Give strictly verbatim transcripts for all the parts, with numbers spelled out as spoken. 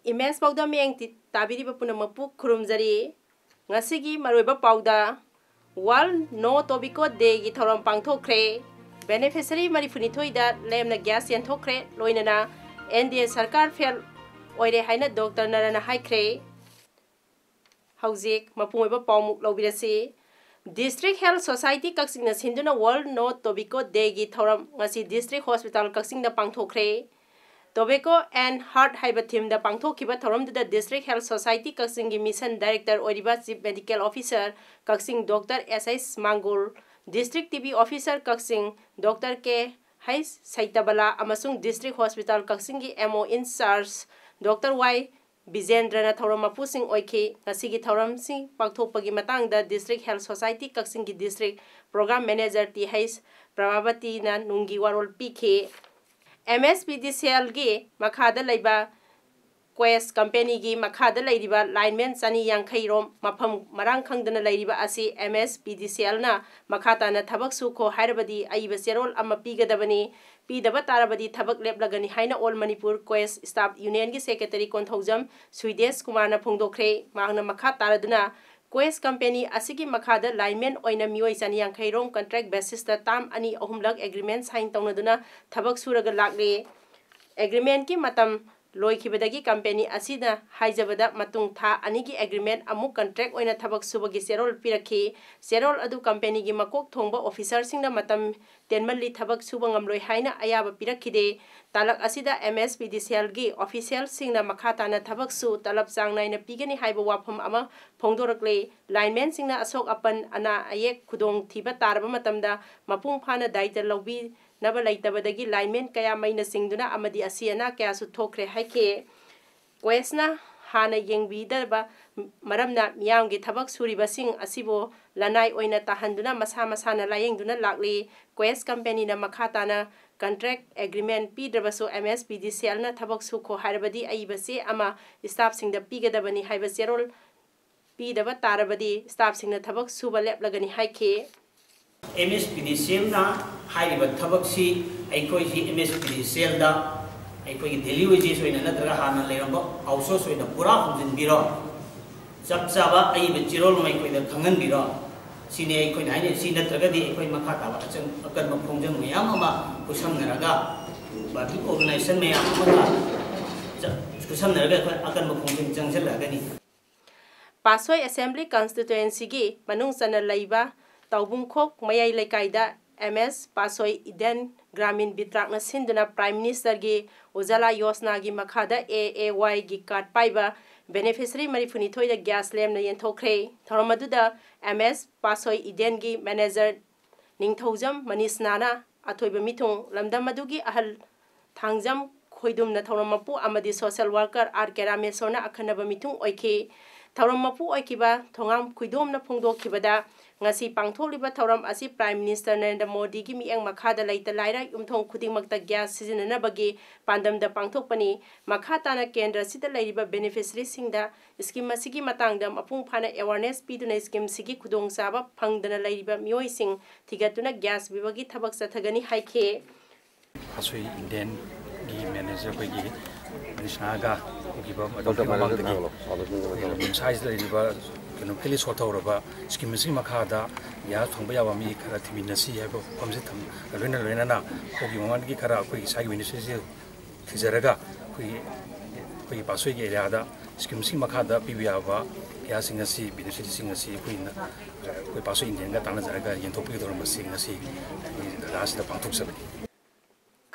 Image ꯄꯥꯎꯗ ꯃꯤꯠꯌꯦꯡ T-, ꯇꯥꯕꯤꯔꯤꯕ ꯄꯨꯝꯅꯃꯛꯄꯨ ꯈꯨꯔꯨꯝꯖꯔꯤ꯫ ꯉꯁꯤꯒꯤ ꯃꯔꯨꯑꯣꯏꯕ ꯄꯥꯎꯗ, World No Tobacco Day ꯒꯤ ꯊꯧꯔꯝ ꯄꯥꯡꯊꯣꯛꯈ꯭ꯔꯦ꯫ Beneficiary ꯃꯔꯤꯐꯨꯅꯤꯊꯣꯏꯗ ꯂꯦꯝꯅ gas ꯌꯦꯟꯊꯣꯛꯈ꯭ꯔꯦ꯫ ꯂꯣꯏꯅꯅ N D A ꯁꯔꯀꯥꯔ fail ꯑꯣꯏꯔꯦ ꯍꯥꯏꯅ ꯗꯣꯛꯇꯔ ꯅꯔꯥꯅ ꯍꯥꯏꯈ꯭ꯔꯦ꯫ ꯍꯧꯖꯤꯛ ꯃꯄꯨꯡ ꯑꯣꯏꯕ ꯄꯥꯎꯃꯨꯛ ꯂꯧꯕꯤꯔꯁꯤ꯫ District Health Society ꯀꯛꯆꯤꯡꯅ ꯁꯤꯟꯗꯨꯅ World No Tobacco Day ꯒꯤ ꯊꯧꯔꯝ ꯉꯁꯤ District Hospital ꯀꯛꯆꯤꯡꯗ ꯄꯥꯡꯊꯣꯛꯈ꯭ꯔꯦ꯫ Tobacco and Heart ꯍꯥꯏꯕ theme ꯗ ꯄꯥꯡꯊꯣꯛꯈꯤꯕ ꯊꯧꯔꯝꯗꯨꯗ District Health Society ꯀꯛꯆꯤꯡꯒꯤ Mission Director ꯑꯣꯏꯔꯤꯕ Chief Medical Officer Kakching doctor S H Mangol, District T B Officer Kakching doctor K H Seitabala ꯑꯃꯁꯨꯡ District Hospital ꯀꯛꯆꯤꯡꯒꯤ M O in charge doctor Y ꯕꯤꯖꯦꯟꯗ꯭ꯔꯅ ꯊꯧꯔꯝ ꯃꯄꯨꯁꯤꯡ ꯑꯣꯏꯈꯤ꯫ ꯉꯁꯤꯒꯤ ꯊꯧꯔꯝꯁꯤꯡ ꯄꯥꯡꯊꯣꯛꯄꯒꯤ ꯃꯇꯥꯡꯗ District Health Society ꯀꯛꯆꯤꯡꯒꯤ District Program Manager T H ꯄ꯭ꯔꯚꯥꯕꯇꯤꯅ ꯅꯨꯡꯒꯤ ꯋꯥꯔꯣꯜ ꯄꯤꯈꯤ꯫ M S P D C L ꯒꯤ ꯃꯈꯥꯗ ꯂꯩꯕ Quest company ꯒꯤ ꯃꯈꯥꯗ ꯂꯩꯔꯤꯕ lineman ꯆꯅꯤ ꯌꯥꯡꯈꯩ ꯔꯣꯝ ꯃꯐꯝ ꯃꯔꯥꯡ ꯈꯪꯗꯅ ꯂꯩꯔꯤꯕ ꯑꯁꯤ M S P D C L ꯅ ꯃꯈꯥ ꯇꯥꯅ ꯊꯕꯛ ꯁꯨꯈꯣ ꯍꯥꯏꯔꯕꯗꯤ ꯑꯏꯕ ꯆꯦꯔꯣꯜ ꯑꯃ ꯄꯤꯒꯗꯕꯅꯤ꯫ ꯄꯤꯗꯕ ꯇꯥꯔꯕꯗꯤ ꯊꯕꯛ ꯂꯦꯞꯂꯒꯅꯤ ꯍꯥꯏꯅ All Manipur Quest Staff Union ꯒꯤ Secretary ꯀꯣꯟꯊꯧꯖꯝ ꯁꯨꯏꯗꯦꯁ ꯀꯨꯃꯥꯔꯅ ꯐꯣꯡꯗꯣꯛꯈ꯭ꯔꯦ꯫ ꯃꯍꯥꯛꯅ ꯃꯈꯥ ꯇꯥꯔꯗꯨꯅ, Quest company ꯑꯁꯤꯒꯤ ꯃꯈꯥꯗ lineman ꯑꯣꯏꯅ ꯃꯤꯑꯣꯏ ꯆꯅꯤ ꯌꯥꯡꯈꯩ ꯔꯣꯝ contract basis ꯇ term ꯑꯅꯤ ꯑꯍꯨꯝꯂꯛ agreement sign ꯇꯧꯅꯗꯨꯅ ꯊꯕꯛ ꯁꯨꯔꯒ ꯂꯥꯛꯂꯤ꯫ Agreement ꯀꯤ ꯃꯇꯝ ꯂꯣꯏꯈꯤꯕꯗꯒꯤ company ꯑꯁꯤꯅ ꯍꯥꯏꯖꯕꯗ ꯃꯇꯨꯡ ꯊꯥ ꯑꯅꯤꯒꯤ agreement ꯑꯃꯨꯛ contract ꯑꯣꯏꯅ ꯊꯕꯛ ꯁꯨꯕꯒꯤ ꯆꯦꯔꯣꯜ ꯄꯤꯔꯛꯈꯤ꯫ ꯆꯦꯔꯣꯜ ꯑꯗꯨ company ꯒꯤ ꯃꯀꯣꯛ ꯊꯣꯡꯕ officer ꯁꯤꯡꯅ ꯃꯇꯝ ꯇꯦꯟꯃꯜꯂꯤ, ꯊꯕꯛ ꯁꯨꯕ ꯉꯝꯂꯣꯏ ꯍꯥꯏꯅ ꯑꯌꯥꯕ ꯄꯤꯔꯛꯈꯤꯗꯦ꯫ ꯇꯥꯂꯛ ꯑꯁꯤꯗ M S P D C L ꯒꯤ official ꯁꯤꯡꯅ ꯃꯈꯥ ꯇꯥꯅ ꯊꯕꯛꯁꯨ ꯇꯂꯕ ꯆꯥꯡ ꯅꯥꯏꯅ ꯄꯤꯒꯅꯤ ꯍꯥꯏꯕ ꯋꯥꯐꯝ ꯑꯃ ꯐꯣꯡꯗꯣꯔꯛꯂꯦ꯫ Lineman ꯁꯤꯡꯅ ꯑꯁꯣꯛ ꯑꯄꯟ, ꯑꯅꯥ ꯑꯌꯦꯛ, ꯈꯨꯗꯣꯡ ꯊꯤꯕ ꯇꯥꯔꯕ ꯃꯇꯝꯗ ꯃꯄꯨꯡ ꯐꯥꯅ ꯗꯥꯏꯇ ꯂꯧꯕꯤꯅꯕ ꯂꯩꯇꯕꯗꯒꯤ lineman ꯀꯌꯥ ꯃꯩꯅ ꯆꯤꯡꯗꯨꯅ ꯑꯃꯗꯤ ꯑꯁꯤ ꯑꯅꯥ ꯀꯌꯥꯁꯨ ꯊꯣꯛꯈ꯭ꯔꯦ ꯍꯥꯏꯈꯤ꯫ Quest ꯅ ꯍꯥꯟꯅ ꯌꯦꯡꯕꯤꯗꯕ ꯃꯔꯝꯅ ꯃꯤꯌꯥꯝꯒꯤ ꯊꯕꯛ ꯁꯨꯔꯤꯕꯁꯤꯡ ꯑꯁꯤꯕꯨ ꯂꯅꯥꯏ ꯑꯣꯏꯅ ꯇꯥꯍꯟꯗꯨꯅ ꯃꯁꯥ ꯃꯁꯥꯅ ꯂꯥꯌꯦꯡꯗꯨꯅ ꯂꯥꯛꯂꯤ꯫ ꯀ꯭ꯋꯦꯁ ꯀꯝꯄꯦꯅꯤꯅ ꯃꯈꯥ ꯇꯥꯅ ꯀꯟꯇ꯭ꯔꯦꯛ ꯑꯦꯒ꯭ꯔꯤꯃꯦꯟ ꯄꯤꯗ꯭ꯔꯕꯁꯨ M S P D C ꯑꯦꯜꯅ ꯊꯕꯛ ꯁꯨꯈꯣ ꯍꯥꯏꯔꯕꯗꯤ ꯑꯏꯕ ꯆꯦ ꯑꯃ ꯁ꯭ꯇꯥꯐꯁꯤꯡꯗ ꯄꯤꯒꯗꯕꯅꯤ ꯍꯥꯏꯕ ꯆꯦꯔꯣꯜ ꯄꯤꯗꯕ ꯇꯥꯔꯕꯗꯤ ꯁ꯭ꯇꯥꯐꯁꯤꯡꯅ ꯊꯕꯛ ꯁꯨꯕ ꯂꯦꯞꯂꯒꯅꯤ ꯍꯥꯏꯈꯤ꯫ M S P D C ꯑꯦꯜꯅ ꯍꯥꯏꯔꯤꯕ ꯊꯕꯛꯁꯤ ꯑꯩꯈꯣꯏꯁꯤ ꯑꯦꯝ ꯑꯦꯁ ꯄꯤ ꯗꯤ ꯁꯤ ꯑꯦꯜꯗ ꯑꯩꯈꯣꯏꯒꯤ ꯗꯦꯂꯤ ꯋꯦꯖꯦꯁ ꯑꯣꯏꯅ ꯅꯠꯇ꯭ꯔꯒ ꯍꯥꯟꯅ ꯂꯩꯔꯝꯕ ꯑꯥꯎꯠꯁꯣꯔꯁ ꯑꯣꯏꯅ ꯄꯨꯔꯥ ꯍꯣꯡꯖꯤꯟꯕꯤꯔꯣ, ꯆꯞ ꯆꯥꯕ ꯑꯏꯕ ꯆꯦꯔꯣꯜ ꯑꯃ ꯑꯩꯈꯣꯏꯗ ꯈꯪꯍꯟꯕꯤꯔꯣ꯫ ꯁꯤꯅꯤ ꯑꯩꯈꯣꯏꯅ ꯍꯥꯏꯅꯩ꯫ ꯁꯤ ꯅꯠꯇ꯭ꯔꯒꯗꯤ ꯑꯩꯈꯣꯏ ꯃꯈꯥ ꯇꯥꯕ ꯑꯆꯪ-, ꯑꯀꯟꯕ ꯈꯣꯡꯖꯪ ꯃꯌꯥꯝ ꯑꯃ ꯈꯨꯠꯁꯝꯅꯔꯒ, ꯄꯕ꯭ꯂꯤꯛ ꯑꯣꯔꯒꯅꯥꯏꯖꯦꯁꯟ ꯃꯌꯥꯝ ꯑꯃꯒ ꯆ-, ꯈꯨꯠꯁꯝꯅꯔꯒ ꯑꯩꯈꯣꯏ ꯑꯀꯟꯕ ꯈꯣꯡꯖꯪ ꯆꯪꯁꯤꯜꯂꯛꯑꯒꯅꯤ꯫ ꯄꯥꯠꯁꯣꯏ ꯑꯦꯁꯦꯝꯕ꯭ꯂꯤ ꯀꯟꯁꯇꯤꯇ꯭ꯋꯦꯟꯁꯤꯒꯤ ꯃꯅꯨꯡ ꯆꯟꯅ ꯂꯩꯕ ꯇꯥꯎꯕꯨꯡꯈꯣꯛ ꯃꯌꯥꯏ ꯂꯩꯀꯥꯏꯗ ꯑꯦꯝ ꯑꯦꯁ ꯄꯥꯠꯁꯣꯏ ꯏꯗꯦꯟ ꯒ꯭ꯔꯥꯃꯤꯟ ꯕꯤꯇ꯭ꯔꯥꯛꯅ ꯁꯤꯟꯗꯨꯅ ꯄ꯭ꯔꯥꯏꯝ ꯃꯤꯅꯤꯁꯇꯔꯒꯤ ꯎꯖꯥꯂꯥ ꯌꯣꯖꯅꯥꯒꯤ ꯃꯈꯥꯗ ꯑꯦ ꯑꯦ ꯋꯥꯏꯒꯤ ꯀꯥꯔꯗ ꯄꯥꯏꯕ ꯕꯦꯅꯤꯐꯤꯁꯔꯤ ꯃꯔꯤꯐꯨꯅꯤꯊꯣꯏꯗ ꯒ꯭ꯌꯥꯁ ꯂꯦꯝꯅ ꯌꯦꯟꯊꯣꯛꯈ꯭ꯔꯦ꯫ ꯊꯧꯔꯝ ꯑꯗꯨꯗ ꯑꯦꯝ ꯑꯦꯁ ꯄꯥꯠꯁꯣꯏ ꯏꯗꯦꯟꯒꯤ ꯃꯦꯅꯦꯖꯔ ꯅꯤꯡꯊꯧꯖꯝ ꯃꯅꯤꯁꯅꯥꯅ ꯑꯊꯣꯏꯕ ꯃꯤꯊꯨꯡ ꯂꯝꯗꯝ ꯑꯗꯨꯒꯤ ꯑꯍꯜ ꯊꯥꯡꯖꯝ ꯈꯣꯏꯗꯨꯝꯅ ꯊꯧꯔꯝ ꯃꯄꯨ ꯑꯃꯗꯤ ꯁꯣꯁꯦꯜ ꯋꯥꯔꯀꯔ ꯑꯥꯔ ꯀꯦꯔꯥꯃꯦꯁꯣꯔꯅ ꯑꯈꯟꯅꯕ ꯃꯤꯊꯨꯡ ꯑꯣꯏꯈꯤ꯫ ꯊꯧꯔꯝ ꯃꯄꯨ ꯑꯣꯏꯈꯤꯕ ꯊꯣꯉꯥꯝ ꯈꯣꯏꯗꯣꯝꯅ ꯐꯣꯡꯗꯣꯛꯈꯤꯕꯗ, ꯉꯁꯤ ꯄꯥꯡꯊꯣꯛꯂꯤꯕ ꯊꯧꯔꯝ ꯑꯁꯤ ꯄ꯭ꯔꯥꯏꯝ ꯃꯤꯅꯤꯁꯇꯔ ꯅꯔꯦꯟꯗ꯭ꯔ ꯃꯣꯗꯤꯒꯤ ꯃꯤꯠꯌꯦꯡ ꯃꯈꯥꯗ ꯂꯩꯇ ꯂꯥꯏꯔ ꯌꯨꯝꯊꯣꯡ ꯈꯨꯗꯤꯡꯃꯛꯇ ꯒ꯭ꯌꯥꯁ ꯁꯤꯖꯤꯟꯅꯅꯕꯒꯤ ꯄꯥꯟꯗꯝꯗ ꯄꯥꯡꯊꯣꯛꯄꯅꯤ꯫ ꯃꯈꯥ ꯇꯥꯅ ꯀꯦꯟꯗ꯭ꯔ ꯑꯁꯤꯗ ꯂꯩꯔꯤꯕ ꯕꯦꯅꯤꯐꯤꯁꯔꯤꯁꯤꯡꯗ ꯁ꯭ꯀꯤꯝ ꯑꯁꯤꯒꯤ ꯃꯇꯥꯡꯗ ꯃꯄꯨꯡ ꯐꯥꯅ ꯑꯦꯋꯥꯔꯅꯦꯁ ꯄꯤꯗꯨꯅ ꯁ꯭ꯀꯤꯝꯁꯤꯒꯤ ꯈꯨꯗꯣꯡꯆꯥꯕ ꯐꯪꯗꯅ ꯂꯩꯔꯤꯕ ꯃꯤꯑꯣꯏꯁꯤꯡ ꯊꯤꯒꯠꯇꯨꯅ ꯒ꯭ꯌꯥꯁ ꯄꯤꯕꯒꯤ ꯊꯕꯛ ꯆꯠꯊꯒꯅꯤ ꯍꯥꯏꯈꯤ꯫ ꯄꯥꯠꯁꯣꯏ ꯏꯗꯦꯟꯒꯤ ꯃꯦꯅꯦꯖꯔ ꯑꯩꯈꯣꯏꯒꯤ ꯅꯤꯁꯥꯒ ꯎꯈꯤꯕ ꯃꯇꯝꯒꯤ ꯃꯃꯥꯡꯗꯒꯤ ꯑꯩꯈꯣꯏꯒꯤ ꯂꯝꯗꯝ ꯁꯥꯏꯁꯤꯗ ꯂꯩꯔꯤꯕ ꯀꯩꯅꯣ ꯐꯤꯂꯤꯁ ꯁꯣꯠꯊꯧꯔꯕ ꯁ꯭ꯀꯤꯝ ꯑꯁꯤꯒꯤ ꯃꯈꯥꯗ ꯒ꯭ꯌꯥꯁ ꯐꯪꯕ ꯌꯥꯕ ꯃꯤ ꯈꯔ ꯊꯤꯃꯤꯟꯅꯁꯤ ꯍꯥꯏꯕ ꯋꯥꯐꯝꯁꯤ ꯊꯝ-, ꯂꯣꯏꯅ ꯂꯣꯏꯅꯅ ꯑꯩꯈꯣꯏꯒꯤ ꯃꯃꯥꯡꯗꯒꯤ ꯈꯔ ꯑꯩꯈꯣꯏ ꯏꯁꯥꯒꯤ ꯕꯦꯅꯤꯐꯤꯁꯔꯤꯁꯤ ꯊꯤꯖꯔꯒ ꯑꯩꯈꯣꯏꯒꯤ, ꯑꯩꯈꯣꯏꯒꯤ ꯄꯥꯠꯁꯣꯏꯒꯤ ꯑꯦꯔꯤꯌꯥꯗ ꯁ꯭ꯀꯤꯝꯁꯤꯒꯤ ꯃꯈꯥꯗ ꯄꯤꯕ ꯌꯥꯕ ꯒ꯭ꯌꯥꯁꯁꯤꯡ ꯑꯁꯤ, ꯕꯦꯅꯤꯐꯤꯁꯔꯤꯁꯤꯡ ꯑꯁꯤ ꯑꯩꯈꯣꯏꯅ, ꯑꯩꯈꯣꯏ ꯄꯥꯠꯁꯣꯏ ꯏꯗꯦꯟꯒ ꯇꯥꯟꯅꯖꯔꯒ ꯌꯦꯟꯊꯣꯛꯄꯒꯤ ꯊꯧꯔꯝ ꯑꯁꯤ ꯉꯁꯤ ꯑꯩꯈꯣꯏꯒꯤ ꯖꯒꯥ ꯑꯁꯤꯗ ꯄꯥꯡꯊꯣꯛꯆꯕꯅꯤ꯫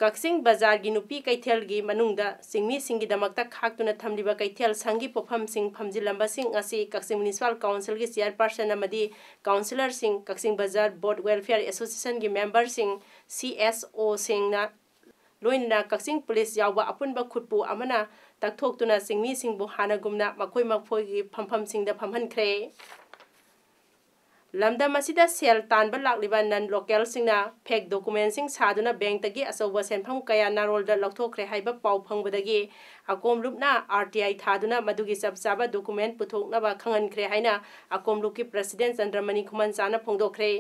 ꯀꯛꯆꯤꯡ ꯕꯖꯥꯔꯒꯤ ꯅꯨꯄꯤ ꯀꯩꯊꯦꯜꯒꯤ ꯃꯅꯨꯡꯗ ꯆꯤꯡꯃꯤꯁꯤꯡꯒꯤꯗꯃꯛꯇ ꯈꯥꯛꯇꯨꯅ ꯊꯝꯂꯤꯕ ꯀꯩꯊꯦꯜ ꯁꯪꯒꯤ ꯄꯣꯠꯐꯝꯁꯤꯡ ꯐꯝꯖꯤꯜꯂꯝꯕꯁꯤꯡ ꯑꯁꯤ ꯀꯛꯆꯤꯡ ꯃ꯭ꯌꯨꯅꯤꯁꯤꯄꯥꯜ ꯀꯥꯎꯟꯁꯤꯜꯒꯤ ꯆꯤꯌꯔꯄꯔꯁꯟ ꯑꯃꯗꯤ ꯀꯥꯎꯟꯁꯤꯂꯔꯁꯤꯡ, ꯀꯛꯆꯤꯡ ꯕꯖꯥꯔ ꯕꯣꯠ ꯋꯦꯜꯐꯤꯌꯔ ꯑꯦꯁꯣꯁꯤꯌꯦꯁꯟꯒꯤ ꯃꯦꯝꯕꯔꯁꯤꯡ, ꯁꯤ ꯑꯦꯁ ꯑꯣꯁꯤꯡꯅ ꯂꯣꯏꯅꯅ ꯀꯛꯆꯤꯡ ꯄꯨꯂꯤꯁ ꯌꯥꯎꯕ ꯑꯄꯨꯟꯕ ꯈꯨꯠꯄꯨ ꯑꯃꯅ ꯇꯛꯊꯣꯛꯇꯨꯅ ꯆꯤꯡꯃꯤꯁꯤꯡꯕꯨ ꯍꯥꯟꯅꯒꯨꯝꯅ ꯃꯈꯣꯏ ꯃꯈꯣꯏꯒꯤ ꯐꯝꯐꯝꯁꯤꯡꯗ ꯐꯝꯍꯟꯈ꯭ꯔꯦ꯫ ꯂꯝꯗꯝ ꯑꯁꯤꯗ ꯁꯦꯜ ꯇꯥꯟꯕ ꯂꯥꯛꯂꯤꯕ non-localꯁꯤꯡꯅ fake documentꯁꯤꯡ ꯁꯥꯗꯨꯅ bankꯇꯒꯤ ꯑꯆꯧꯕ ꯁꯦꯟꯐꯝ ꯀꯌꯥ ꯅꯥꯔꯣꯜꯗ ꯂꯧꯊꯣꯛꯈ꯭ꯔꯦ ꯍꯥꯏꯕ ꯄꯥꯎ ꯐꯪꯕꯗꯒꯤ ꯑꯀꯣꯝꯂꯨꯞꯅ R T I ꯊꯥꯗꯨꯅ ꯃꯗꯨꯒꯤ ꯆꯞ ꯆꯥꯕ document ꯄꯨꯊꯣꯛꯅꯕ ꯈꯪꯍꯟꯈ꯭ꯔꯦ ꯍꯥꯏꯅ ꯑꯀꯣꯝꯂꯨꯞꯀꯤ president ꯆꯟꯗ꯭ꯔꯃꯅꯤ ꯈꯨꯃꯟꯆꯥꯅ ꯐꯣꯡꯗꯣꯛꯈ꯭ꯔꯦ꯫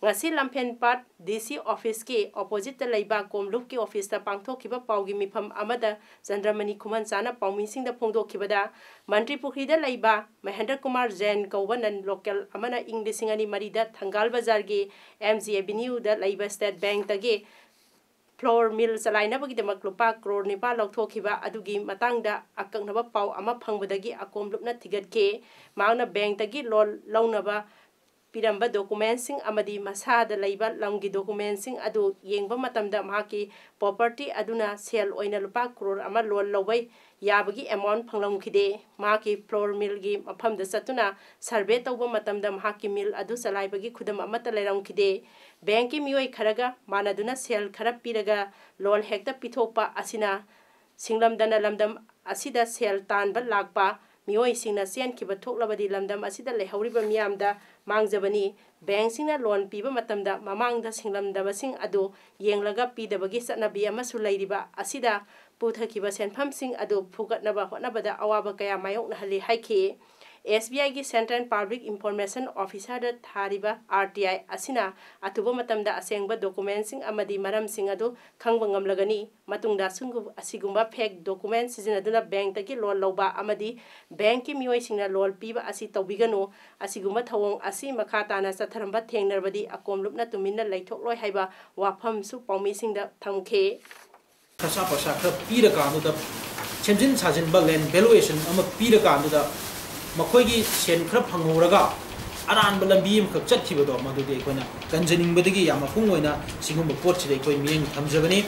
ꯉꯁꯤ ꯂꯝꯐꯦꯟꯄꯥꯠ D C officeꯀꯤ oppositeꯇ ꯂꯩꯕ ꯀꯣꯝꯂꯨꯞꯀꯤ officeꯇ ꯄꯥꯡꯊꯣꯛꯈꯤꯕ ꯄꯥꯎꯒꯤ ꯃꯤꯐꯝ ꯑꯃꯗ ꯆꯟꯗ꯭ꯔꯃꯅꯤ ꯈꯨꯃꯟꯆꯥꯅ ꯄꯥꯎꯃꯤꯁꯤꯡꯗ ꯐꯣꯡꯗꯣꯛꯈꯤꯕꯗ, ꯃꯟꯇ꯭ꯔꯤ ꯄꯨꯈ꯭ꯔꯤꯗ ꯂꯩꯕ ꯃꯍꯦꯟꯗ꯭ꯔ ꯀꯨꯃꯥꯔ ꯖꯦꯟ ꯀꯧꯕ non-local ꯑꯃꯅ ꯏꯪ ꯂꯤꯁꯤꯡ ꯑꯅꯤ ꯃꯔꯤꯗ ꯊꯪꯒꯥꯜ ꯕꯖꯥꯔꯒꯤ M G Avenueꯗ ꯂꯩꯕ State Bankꯇꯒꯤ flour mill ꯆꯂꯥꯏꯅꯕꯒꯤꯗꯃꯛ ꯂꯨꯄꯥ ꯀ꯭ꯔꯣꯔ ꯅꯤꯄꯥꯜ ꯂꯧꯊꯣꯛꯈꯤꯕ ꯑꯗꯨꯒꯤ ꯃꯇꯥꯡꯗ ꯑꯀꯛꯅꯕ ꯄꯥꯎ ꯑꯃ ꯐꯪꯕꯗꯒꯤ ꯑꯀꯣꯝꯂꯨꯞꯅ ꯊꯤꯒꯠꯈꯤ꯫ ꯃꯍꯥꯛꯅ bankꯇꯒꯤ loan ꯂꯧꯅꯕ ꯄꯤꯔꯝꯕ documentꯁꯤꯡ ꯑꯃꯗꯤ ꯃꯁꯥꯗ ꯂꯩꯕ ꯂꯝꯒꯤ documentꯁꯤꯡ ꯑꯗꯨ ꯌꯦꯡꯕ ꯃꯇꯝꯗ ꯃꯍꯥꯛꯀꯤ property ꯑꯗꯨꯅ ꯁꯦꯜ ꯑꯣꯏꯅ ꯂꯨꯄꯥ ꯀ꯭ꯔꯣꯔ ꯑꯃ loan ꯂꯧꯕ ꯌꯥꯕꯒꯤ amount ꯐꯪꯂꯝꯈꯤꯗꯦ꯫ ꯃꯍꯥꯛꯀꯤ flour millꯒꯤ ꯃꯐꯝꯗ ꯆꯠꯇꯨꯅ survey ꯇꯧꯕ ꯃꯇꯝꯗ ꯃꯍꯥꯛꯀꯤ mill ꯑꯗꯨ ꯆꯂꯥꯏꯕꯒꯤ ꯈꯨꯗꯝ ꯑꯃꯠꯇ ꯂꯩꯔꯝꯈꯤꯗꯦ꯫ Bankꯀꯤ ꯃꯤꯑꯣꯏ ꯈꯔꯒ ꯃꯥꯟꯅꯗꯨꯅ ꯁꯦꯜ ꯈꯔ ꯄꯤꯔꯒ loan ꯍꯦꯛꯇ ꯄꯤꯊꯣꯛꯄ ꯑꯁꯤꯅ ꯁꯤꯡꯂꯝꯗꯅ ꯂꯝꯗꯝ ꯑꯁꯤꯗ ꯁꯦꯜ ꯇꯥꯟꯕ ꯂꯥꯛꯄ ꯃꯤꯑꯣꯏꯁꯤꯡꯅ ꯆꯦꯟꯈꯤꯕ ꯊꯣꯛꯂꯕꯗꯤ ꯂꯝꯗꯝ ꯑꯁꯤꯗ ꯂꯩꯍꯧꯔꯤꯕ ꯃꯤꯌꯥꯝꯗ ꯃꯥꯡꯖꯕꯅꯤ꯫ Bankꯁꯤꯡꯅ loan ꯄꯤꯕ ꯃꯇꯝꯗ ꯃꯃꯥꯡꯗ ꯁꯤꯡꯂꯝꯗꯕꯁꯤꯡ ꯑꯗꯨ ꯌꯦꯡꯂꯒ ꯄꯤꯗꯕꯒꯤ ꯆꯠꯅꯕꯤ ꯑꯃꯁꯨ ꯂꯩꯔꯤꯕ ꯑꯁꯤꯗ ꯄꯨꯊꯈꯤꯕ ꯁꯦꯟꯐꯝꯁꯤꯡ ꯑꯗꯨ ꯐꯨꯒꯠꯅꯕ ꯍꯣꯠꯅꯕꯗ ꯑꯋꯥꯕ ꯀꯌꯥ ꯃꯥꯌꯣꯛꯅꯍꯜꯂꯤ ꯍꯥꯏꯈꯤ꯫ S B Iꯒꯤ Central Public Information Officerꯗ ꯊꯥꯔꯤꯕ R T I ꯑꯁꯤꯅ ꯑꯊꯨꯕ ꯃꯇꯝꯗ ꯑꯁꯦꯡꯕ documentꯁꯤꯡ ꯑꯃꯗꯤ ꯃꯔꯝꯁꯤꯡ ꯑꯗꯨ ꯈꯪꯕ ꯉꯝꯂꯒꯅꯤ꯫ ꯃꯇꯨꯡꯗ ꯑꯁꯨꯝ-, ꯑꯁꯤꯒꯨꯝꯕ fake document ꯁꯤꯖꯤꯟꯅꯗꯨꯅ bankꯇꯒꯤ loan ꯂꯧꯕ ꯑꯃꯗꯤ bankꯀꯤ ꯃꯤꯑꯣꯏꯁꯤꯡꯅ loan ꯄꯤꯕ ꯑꯁꯤ ꯇꯧꯕꯤꯒꯅꯨ꯫ ꯑꯁꯤꯒꯨꯝꯕ ꯊꯧꯑꯣꯡ ꯑꯁꯤ ꯃꯈꯥ ꯇꯥꯅ ꯆꯠꯊꯔꯝꯕ ꯊꯦꯡꯅꯔꯕꯗꯤ ꯑꯀꯣꯝꯂꯨꯞꯅ ꯇꯨꯃꯤꯟꯅ ꯂꯩꯊꯣꯛꯂꯣꯏ ꯍꯥꯏꯕ ꯋꯥꯐꯝꯁꯨ ꯄꯥꯎꯃꯤꯁꯤꯡꯗ ꯊꯝꯈꯤ꯫ ꯈꯔꯁꯥ ꯄꯩꯁꯥ ꯈꯔ ꯄꯤꯔꯀꯥꯟꯗꯨꯗ ꯁꯦꯝꯖꯤꯟ ꯁꯥꯖꯤꯟꯕ, land valuation ꯑꯃ ꯄꯤꯔꯀꯥꯟꯗꯨꯗ ꯃꯈꯣꯏꯒꯤ ꯁꯦꯟ ꯈꯔ ꯐꯪꯍꯧꯔꯒ ꯑꯔꯥꯟꯕ ꯂꯝꯕꯤ ꯑꯃꯈꯛ ꯆꯠꯈꯤꯕꯗꯣ, ꯃꯗꯨꯗꯤ ꯑꯩꯈꯣꯏꯅ ꯀꯟꯖꯅꯤꯡꯕꯗꯒꯤ ꯌꯥꯝ ꯃꯄꯨꯡ ꯑꯣꯏꯅ ꯁꯤꯒꯨꯝꯕ ꯄꯣꯠꯁꯤꯗ ꯑꯩꯈꯣꯏ ꯃꯤꯠꯌꯦꯡ ꯊꯝꯖꯕꯅꯤ꯫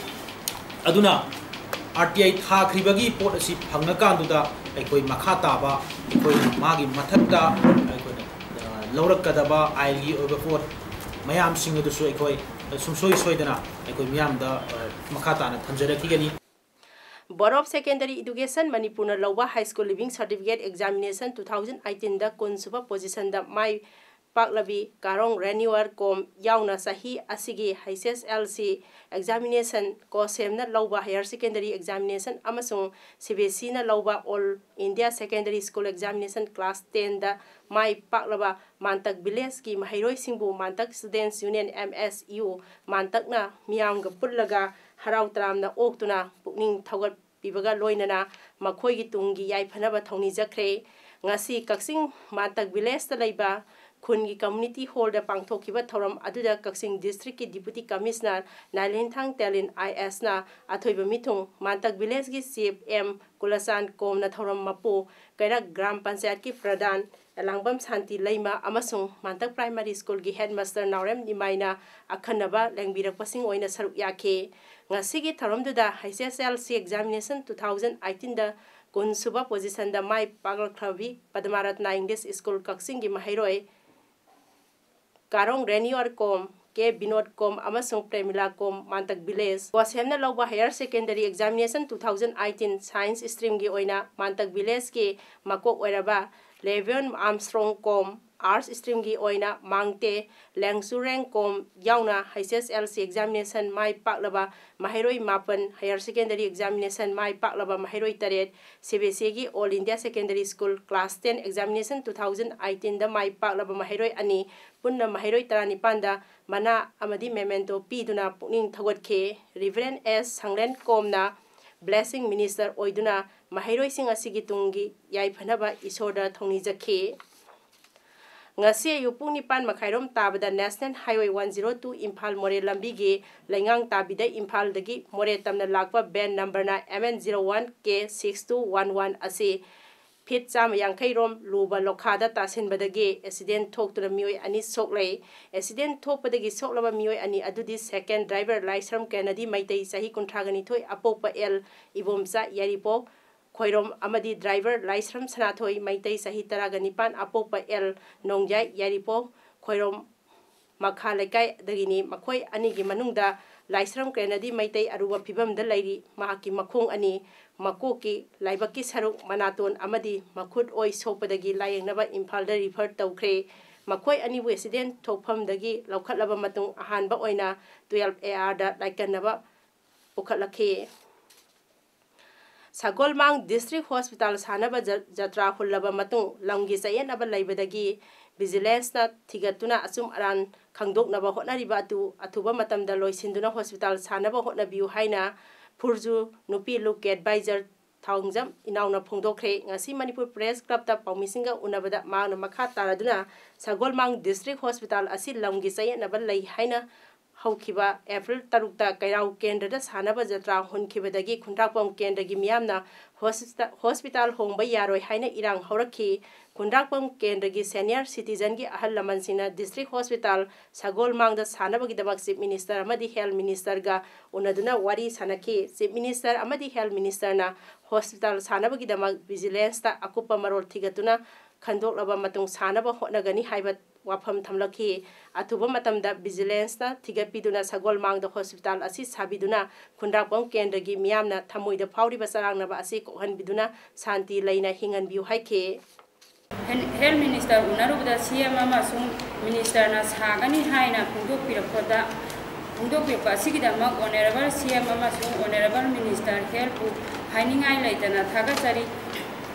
ꯑꯗꯨꯅ R T I ꯊꯥꯈ꯭ꯔꯤꯕꯒꯤ ꯄꯣꯠ ꯑꯁꯤ ꯐꯪꯉꯀꯥꯟꯗꯨꯗ ꯑꯩꯈꯣꯏ ꯃꯈꯥ ꯇꯥꯕ, ꯑꯩꯈꯣꯏꯅ ꯃꯥꯒꯤ ꯃꯊꯛꯇ ꯑꯩꯈꯣꯏꯅ, ꯑ, ꯂꯧꯔꯛꯀꯗꯕ ꯑꯥꯏꯟꯒꯤ ꯑꯣꯏꯕ ꯄꯣꯠ ꯃꯌꯥꯝꯁꯤꯡ ꯑꯗꯨꯁꯨ ꯑꯩꯈꯣꯏ ꯁꯨꯡꯁꯣꯏ ꯁꯣꯏꯗꯅ ꯑꯩꯈꯣꯏ ꯃꯤꯌꯥꯝꯗ, ꯑ, ꯃꯈꯥ ꯇꯥꯅ ꯊꯝꯖꯔꯛꯈꯤꯒꯅꯤ꯫ Board of Secondary Education ꯃꯅꯤꯄꯨꯔꯅ ꯂꯧꯕ High School Leaving Certificate Examination two thousand eighteen ꯗ ꯀꯨꯟ ꯁꯨꯕ position ꯗ ꯃꯥꯏ ꯄꯥꯛꯂꯕꯤ ꯀꯥꯔꯣꯡ ꯔꯦꯅꯤꯋꯥꯔ ꯀꯣꯝ ꯌꯥꯎꯅ ꯆꯍꯤ ꯑꯁꯤꯒꯤ H S L C examination, ꯀꯣꯁꯦꯝꯅ ꯂꯧꯕ Higher Secondary Examination ꯑꯃꯁꯨꯡ C B S E ꯅ ꯂꯧꯕ All India Secondary School Examination Class ten ꯗ ꯃꯥꯏ ꯄꯥꯛꯂꯕ ꯃꯥꯟꯇꯛ village ꯀꯤ ꯃꯍꯩꯔꯣꯏꯁꯤꯡꯕꯨ ꯃꯥꯟꯇꯛ Students Union, M S U ꯃꯥꯟꯇꯛꯅ ꯃꯤꯌꯥꯝꯒ ꯄꯨꯜꯂꯒ ꯍꯔꯥꯎ ꯇꯔꯥꯝꯅ ꯑꯣꯛꯇꯨꯅ ꯄꯨꯛꯅꯤꯡ ꯊꯧꯒꯠ ꯄꯤꯕꯒ ꯂꯣꯏꯅꯅ ꯃꯈꯣꯏꯒꯤ ꯇꯨꯡꯒꯤ ꯌꯥꯏꯐꯅꯕ ꯊꯧꯅꯤꯖꯈ꯭ꯔꯦ꯫ ꯉꯁꯤ ꯀꯛꯆꯤꯡ ꯃꯥꯟꯇꯛ village ꯇ ꯂꯩꯕ ꯈꯨꯟꯒꯤ community hall ꯗ ꯄꯥꯡꯊꯣꯛꯈꯤꯕ ꯊꯧꯔꯝ ꯑꯗꯨꯗ ꯀꯛꯆꯤꯡ district ꯀꯤ Deputy Commissioner ꯅꯥꯏꯂꯦꯟꯊꯥꯡ ꯇꯦꯂꯤꯟ I A S ꯅ ꯑꯊꯣꯏꯕ ꯃꯤꯊꯨꯡ, ꯃꯥꯟꯇꯛ village ꯀꯤ Chief M ꯀꯨꯂꯆꯥꯟ ꯀꯣꯝꯅ ꯊꯧꯔꯝ ꯃꯄꯨ, ꯀꯩꯔꯛ ꯒ꯭ꯔꯥꯝ ꯄꯟꯆꯥꯌꯠꯀꯤ ꯄ꯭ꯔꯙꯥꯟ ꯑꯦꯂꯥꯡꯕꯝ ꯁꯥꯟꯇꯤ ꯂꯩꯃ ꯑꯃꯁꯨꯡ ꯃꯥꯟꯇꯛ Primary School ꯒꯤ headmaster ꯅꯥꯎꯔꯦꯝ ꯅꯤꯃꯥꯏꯅ ꯑꯈꯟꯅꯕ ꯂꯦꯡꯕꯤꯔꯛꯄꯁꯤꯡ ꯑꯣꯏꯅ ꯁꯔꯨꯛ ꯌꯥꯈꯤ꯫ ꯉꯁꯤꯒꯤ ꯊꯧꯔꯝꯗꯨꯗ H S L C examination two thousand eighteen ꯗ ꯀꯨꯟ ꯁꯨꯕ position ꯗ ꯃꯥꯏ ꯄꯥꯛꯂꯛꯈ꯭ꯔꯕꯤ ꯄꯗꯃꯥꯔꯠꯅ English School ꯀꯛꯆꯤꯡꯒꯤ ꯃꯍꯩꯔꯣꯏ ꯀꯥꯔꯣꯡ ꯔꯦꯅꯤꯌꯣꯔ ꯀꯣꯝ, ꯀꯦ ꯕꯤꯅꯣꯗ ꯀꯣꯝ ꯑꯃꯁꯨꯡ ꯄ꯭ꯔꯦꯃꯤꯂꯥ ꯀꯣꯝ, ꯃꯥꯟꯇꯛ village꯫ ꯀꯣꯁꯦꯝꯅ ꯂꯧꯕ Higher Secondary Examination two thousand eighteen Science Stream ꯒꯤ ꯑꯣꯏꯅ ꯃꯥꯟꯇꯛ village ꯀꯤ ꯃꯀꯣꯛ ꯑꯣꯏꯔꯕ ꯂꯦꯚꯤꯌꯟ ꯑꯥꯔꯝꯁꯇ꯭ꯔꯣꯡ ꯀꯣꯝ, Arts Stream ꯒꯤ ꯑꯣꯏꯅ ꯃꯥꯡꯇꯦ ꯂꯦꯡꯆꯨꯔꯦꯡ ꯀꯣꯝ ꯌꯥꯎꯅ H S L C examination ꯃꯥꯏ ꯄꯥꯛꯂꯕ ꯃꯍꯩꯔꯣꯏ ꯃꯥꯄꯟ, Higher Secondary Examination ꯃꯥꯏ ꯄꯥꯛꯂꯕ ꯃꯍꯩꯔꯣꯏ ꯇꯔꯦꯠ, C B S E ꯒꯤ All India Secondary School Class ten Examination two thousand eighteen ꯗ ꯃꯥꯏ ꯄꯥꯛꯂꯕ ꯃꯍꯩꯔꯣꯏ ꯑꯅꯤ, ꯄꯨꯟꯅ ꯃꯍꯩꯔꯣꯏ ꯇꯔꯥꯅꯤꯄꯥꯟꯗ ꯃꯅꯥ ꯑꯃꯗꯤ memento ꯄꯤꯗꯨꯅ ꯄꯨꯛꯅꯤꯡ ꯊꯧꯒꯠꯈꯤ꯫ Reverend S ꯁꯪꯂꯦꯟ ꯀꯣꯝꯅ Blessing Minister ꯑꯣꯏꯗꯨꯅ ꯃꯍꯩꯔꯣꯏꯁꯤꯡ ꯑꯁꯤꯒꯤ ꯇꯨꯡꯒꯤ ꯌꯥꯏꯐꯅꯕ ꯏꯁꯣꯔꯗ ꯊꯧꯅꯤꯖꯈꯤ꯫ ꯉꯁꯤ ꯑꯌꯨꯛ ꯄꯨꯡ ꯅꯤꯄꯥꯟ ꯃꯈꯥꯏꯔꯣꯝ ꯇꯥꯕꯗ National Highway one zero two Imphal ꯃꯣꯔꯦ ꯂꯝꯕꯤꯒꯤ ꯂꯩꯉꯥꯡ ꯇꯥꯕꯤꯗ ꯏꯝꯐꯥꯜꯗꯒꯤ ꯃꯣꯔꯦ ꯇꯝꯅ ꯂꯥꯛꯄ van number ꯅ M N zero one K six two one one ꯑꯁꯤ feet ꯆꯥꯝꯃ ꯌꯥꯡꯈꯩ ꯔꯣꯝ ꯂꯨꯕ ꯂꯣꯈꯥꯗ ꯇꯥꯁꯤꯟꯕꯗꯒꯤ accident ꯊꯣꯛꯇꯨꯅ ꯃꯤꯑꯣꯏ ꯑꯅꯤ ꯁꯣꯛꯂꯦ꯫ Accident ꯊꯣꯛꯄꯗꯒꯤ ꯁꯣꯛꯂꯕ ꯃꯤꯑꯣꯏ ꯑꯅꯤ ꯑꯗꯨꯗꯤ second driver ꯂꯥꯏꯁ꯭ꯔꯝ ꯀꯦꯅꯗꯤ ꯃꯩꯇꯩ, ꯆꯍꯤ ꯀꯨꯟꯊ꯭ꯔꯥꯒ ꯅꯤꯊꯣꯏ, ꯑꯄꯣꯛꯄ ꯑꯦꯜ ꯏꯕꯣꯝꯆꯥ, ꯌꯥꯏꯔꯤꯄꯣꯛ ꯈꯣꯏꯔꯣꯝ, ꯑꯃꯗꯤ driver ꯂꯥꯏꯁ꯭ꯔꯝ ꯁꯅꯥꯊꯣꯏ ꯃꯩꯇꯩ, ꯆꯍꯤ ꯇꯔꯥꯒ ꯅꯤꯄꯥꯟ, ꯑꯄꯣꯛꯄ ꯑꯦꯜ ꯅꯣꯡꯖꯥꯏ, ꯌꯥꯏꯔꯤꯄꯣꯛ ꯈꯣꯏꯔꯣꯝ ꯃꯈꯥ ꯂꯩꯀꯥꯏꯗꯒꯤꯅꯤ꯫ ꯃꯈꯣꯏ ꯑꯅꯤꯒꯤ ꯃꯅꯨꯡꯗ ꯂꯥꯏꯁ꯭ꯔꯝ ꯀ꯭ꯔꯦꯅꯗꯤ ꯃꯩꯇꯩ ꯑꯔꯨꯕ ꯐꯤꯕꯝꯗ ꯂꯩꯔꯤ꯫ ꯃꯍꯥꯛꯀꯤ ꯃꯈꯣꯡ ꯑꯅꯤ, ꯃꯀꯣꯛꯀꯤ ꯂꯥꯏꯕꯛꯀꯤ ꯁꯔꯨꯛ, ꯃꯅꯥꯇꯣꯟ ꯑꯃꯗꯤ ꯃꯈꯨꯠ ꯑꯣꯏ ꯁꯣꯛꯄꯗꯒꯤ ꯂꯥꯌꯦꯡꯅꯕ ꯏꯝꯐꯥꯜꯗ ꯔꯤꯐꯔ ꯇꯧꯈ꯭ꯔꯦ꯫ ꯃꯈꯣꯏ ꯑꯅꯤꯕꯨ ꯑꯦꯛꯁꯤꯗꯦꯟ ꯊꯣꯛꯐꯝꯗꯒꯤ ꯂꯧꯈꯠꯂꯕ ꯃꯇꯨꯡ ꯑꯍꯥꯟꯕ ꯑꯣꯏꯅ ꯇꯨꯌꯦꯜꯐ ꯑꯦ ꯑꯥꯔꯗ ꯂꯥꯏꯀꯠꯅꯕ ꯄꯨꯈꯠꯂꯛꯈꯤ꯫ ꯁꯒꯣꯜꯃꯥꯡ ꯗꯤꯁꯇ꯭ꯔꯤꯛ ꯍꯣꯁꯄꯤꯇꯥꯜ ꯁꯥꯟꯅꯕ ꯖ-, ꯖꯇ꯭ꯔꯥ ꯍꯨꯜꯂꯕ ꯃꯇꯨꯡ ꯂꯝꯒꯤ ꯆꯌꯦꯠꯅꯕ ꯂꯩꯕꯗꯒꯤ ꯚꯤꯖꯤꯂꯦꯟꯁꯅ ꯊꯤꯒꯠꯇꯨꯅ ꯑꯆꯨꯝ ꯑꯔꯥꯟ ꯈꯪꯗꯣꯛꯅꯕ ꯍꯣꯠꯅꯔꯤꯕ ꯑꯗꯨ ꯑꯊꯨꯕ ꯃꯇꯝꯗ ꯂꯣꯏꯁꯤꯟꯗꯨꯅ ꯍꯣꯁꯄꯤꯇꯥꯜ ꯁꯥꯟꯅꯕ ꯍꯣꯠꯅꯕꯤꯌꯨ ꯍꯥꯏꯅ ꯐꯨꯔꯖꯨ ꯅꯨꯄꯤ ꯂꯨꯞ ꯑꯦꯗꯚꯥꯏꯖꯔ ꯊꯥꯎꯖꯝ ꯏꯅꯥꯎꯅ ꯐꯣꯡꯗꯣꯛꯈ꯭ꯔꯦ꯫ ꯉꯁꯤ ꯃꯅꯤꯄꯨꯔ ꯄ꯭ꯔꯦꯁ ꯀ꯭ꯂꯕꯇ ꯄꯥꯎꯃꯤꯁꯤꯡꯒ ꯎꯅꯕꯗ ꯃꯍꯥꯛꯅ ꯃꯈꯥ ꯇꯥꯔꯗꯨꯅ ꯁꯒꯣꯜꯃꯥꯡ ꯗꯤꯁꯇ꯭ꯔꯤꯛ ꯍꯣꯁꯄꯤꯇꯥꯜ ꯑꯁꯤ ꯂꯝꯒꯤ ꯆꯌꯦꯠꯅꯕ ꯂꯩ ꯍꯥꯏꯅ ꯍꯧꯈꯤꯕ ꯑꯦꯄ꯭ꯔꯤꯜ ꯇꯔꯨꯛꯇ ꯀꯩꯔꯥꯎ ꯀꯦꯟꯗ꯭ꯔꯗ ꯁꯥꯟꯅꯕ ꯖꯇ꯭ꯔꯥ ꯍꯨꯟꯈꯤꯕꯗꯒꯤ ꯈꯨꯟꯗ꯭ꯔꯥꯛꯄꯝ ꯀꯦꯟꯗ꯭ꯔꯒꯤ ꯃꯤꯌꯥꯝꯅ ꯍꯣꯁꯄꯤꯇꯥ-, ꯍꯣꯁꯄꯤꯇꯥꯜ ꯍꯣꯡꯕ ꯌꯥꯔꯣꯏ ꯍꯥꯏꯅ ꯏꯔꯥꯡ ꯍꯧꯔꯛꯈꯤ꯫ ꯈꯨꯟꯗ꯭ꯔꯥꯛꯄꯝ ꯀꯦꯟꯗ꯭ꯔꯒꯤ ꯁꯦꯅꯤꯌꯔ ꯁꯤꯇꯤꯖꯟꯒꯤ ꯑꯍꯜ ꯂꯃꯟꯁꯤꯡꯅ ꯗꯤꯁꯇ꯭ꯔꯤꯛ ꯍꯣꯁꯄꯤꯇꯥꯜ ꯁꯒꯣꯜꯃꯥꯡꯗ ꯁꯥꯟꯅꯕꯒꯤꯗꯃꯛ ꯆꯤꯐ ꯃꯤꯅꯤꯁꯇꯔ ꯑꯃꯗꯤ ꯍꯦꯜꯊ ꯃꯤꯅꯤꯁꯇꯔꯒ ꯎꯅꯗꯨꯅ ꯋꯥꯔꯤ ꯁꯥꯅꯈꯤ꯫ ꯆꯤꯐ ꯃꯤꯅꯤꯁꯇꯔ ꯑꯃꯗꯤ ꯍꯦꯜꯊ ꯃꯤꯅꯤꯁꯇꯔꯅ ꯍꯣꯁꯄꯤꯇꯥꯜ ꯁꯥꯟꯅꯕꯒꯤꯗꯃꯛ ꯚꯤꯖꯤꯂꯦꯟꯁꯇ ꯑꯀꯨꯞꯄ ꯃꯔꯣꯜ ꯊꯤꯒꯠꯇꯨꯅ ꯈꯟꯗꯣꯛꯂꯕ ꯃꯇꯨꯡ ꯁꯥꯟꯅꯕ ꯍꯣꯠꯅꯒꯅꯤ ꯍꯥꯏꯕ ꯋꯥꯐꯝ ꯊꯝꯂꯛꯈꯤ꯫ ꯑꯊꯨꯕ ꯃꯇꯝꯗ ꯚꯤꯖꯤꯂꯦꯟꯁꯅ ꯊꯤꯒꯠꯄꯤꯗꯨꯅ ꯁꯒꯣꯜꯃꯥꯡꯗ ꯍꯣꯁꯄꯤꯇꯥꯜ ꯑꯁꯤ ꯁꯥꯕꯤꯗꯨꯅ ꯈꯨꯟꯗ꯭ꯔꯥꯛꯄꯝ ꯀꯦꯟꯗ꯭ꯔꯒꯤ ꯃꯤꯌꯥꯝꯅ ꯊꯃꯣꯏꯗ ꯐꯥꯎꯔꯤꯕ ꯆꯔꯥꯡꯅꯕ ꯑꯁꯤ ꯀꯣꯛꯍꯟꯕꯤꯗꯨꯅ ꯁꯥꯟꯇꯤ ꯂꯩꯅ ꯍꯤꯡꯍꯟꯕꯤꯌꯨ ꯍꯥꯏꯈꯤ꯫ ꯍꯦꯜ-, ꯍꯦꯜꯊ ꯃꯤꯅꯤꯁꯇꯔ ꯎꯅꯔꯨꯕꯗ ꯁꯤ ꯑꯦꯝ ꯑꯃꯁꯨꯡ ꯃꯤꯅꯤꯁꯇꯔꯅ ꯁꯥꯒꯅꯤ ꯍꯥꯏꯅ ꯐꯣꯡꯗꯣꯛꯄꯤꯔꯛꯄꯗ, ꯐꯣꯡꯗꯣꯛꯄꯤꯔꯛꯄ ꯑꯁꯤꯒꯤꯗꯃꯛ ꯑꯣꯅꯔꯦꯕꯜ ꯁꯤ ꯑꯦꯝ ꯑꯃꯁꯨꯡ ꯑꯣꯅꯔꯦꯕꯜ ꯃꯤꯅꯤꯁꯇꯔ ꯍꯦꯜꯊꯄꯨ ꯍꯥꯏꯅꯤꯡꯉꯥꯏ ꯂꯩꯇꯅ ꯊꯥꯒꯠꯆꯔꯤ꯫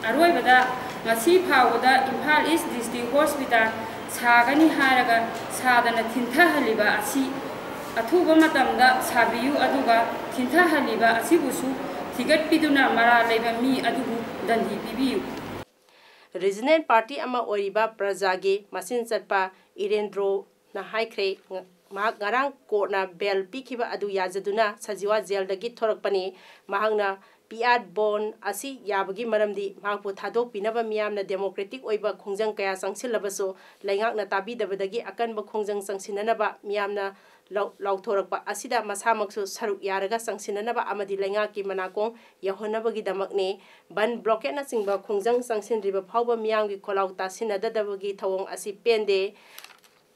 ꯑꯔꯣꯏꯕꯗ, ꯉꯁꯤ ꯐꯥꯎꯕꯗ ꯏꯝꯐꯥꯜ ꯏꯁ ꯗꯤꯁꯇ꯭ꯔꯤꯛ ꯍꯣꯁꯄꯤꯇꯥꯜ ꯁꯥꯒꯅꯤ ꯍꯥꯏꯔꯒ ꯁꯥꯗꯅ ꯊꯤꯟꯊꯍꯜꯂꯤꯕ ꯑꯁꯤ ꯑꯊꯨꯕ ꯃꯇꯝꯗ ꯁꯥꯕꯤꯌꯨ, ꯑꯗꯨꯒ ꯊꯤꯟꯊꯍꯜꯂꯤꯕ ꯑꯁꯤꯕꯨꯁꯨ ꯊꯤꯒꯠꯄꯤꯗꯨꯅ ꯃꯔꯥꯜ ꯂꯩꯕ ꯃꯤ ꯑꯗꯨꯕꯨ ꯗꯟꯗꯤ ꯄꯤꯕꯤꯌꯨ꯫ ꯔꯤꯖꯅꯦꯜ ꯄꯥꯔꯇꯤ ꯑꯃ ꯑꯣꯏꯔꯤꯕ ꯄ꯭ꯔꯖꯥꯒꯤ ꯃꯆꯤꯟ ꯆꯠꯄ ꯏꯔꯦꯟꯗ꯭ꯔꯣꯅ ꯍꯥꯏꯈ꯭ꯔꯦ, ꯉ-, ꯃꯍꯥꯛ ꯉꯔꯥꯡ ꯀꯣꯔꯠꯅ ꯕꯦꯜ ꯄꯤꯈꯤꯕ ꯑꯗꯨ ꯌꯥꯖꯗꯨꯅ ꯁꯖꯤꯋꯥ ꯖꯦꯜꯗꯒꯤ ꯊꯣꯔꯛꯄꯅꯤ꯫ ꯃꯍꯥꯛꯅ ꯄꯤꯌꯥꯠ ꯕꯣꯟ ꯑꯁꯤ ꯌꯥꯕꯒꯤ ꯃꯔꯝꯗꯤ ꯃꯍꯥꯛꯄꯨ ꯊꯥꯗꯣꯛꯄꯤꯅꯕ ꯃꯤꯌꯥꯝꯅ ꯗꯦꯃꯣꯀ꯭ꯔꯦꯇꯤꯛ ꯑꯣꯏꯕ ꯈꯣꯡꯖꯪ ꯀꯌꯥ ꯆꯪꯁꯤꯜꯂꯕꯁꯨ ꯂꯩꯉꯥꯛꯅ ꯇꯥꯕꯤꯗꯕꯗꯒꯤ ꯑꯀꯟꯕ ꯈꯣꯡꯖꯪ ꯆꯪꯁꯤꯟꯅꯅꯕ ꯃꯤꯌꯥꯝꯅ ꯂꯥꯎ-, ꯂꯥꯎꯊꯣꯔꯛꯄ ꯑꯁꯤꯗ ꯃꯁꯥꯃꯛꯁꯨ ꯁꯔꯨꯛ ꯌꯥꯔꯒ ꯆꯪꯁꯤꯟꯅꯅꯕ ꯑꯃꯗꯤ ꯂꯩꯉꯥꯛꯀꯤ ꯃꯅꯥꯀꯣꯡ ꯌꯧꯍꯟꯅꯕꯒꯤꯗꯃꯛꯅꯤ꯫ ꯕꯟ, ꯕ꯭ꯂꯣꯀꯦꯠꯅꯆꯤꯡꯕ ꯈꯣꯡꯖꯪ ꯆꯪꯁꯤꯟꯗ꯭ꯔꯤꯕ ꯐꯥꯎꯕ ꯃꯤꯌꯥꯝꯒꯤ ꯈꯣꯜꯂꯥꯎ ꯇꯥꯁꯤꯟꯅꯗꯗꯕꯒꯤ ꯊꯧꯑꯣꯡ ꯑꯁꯤ ꯄꯦꯟꯗꯦ꯫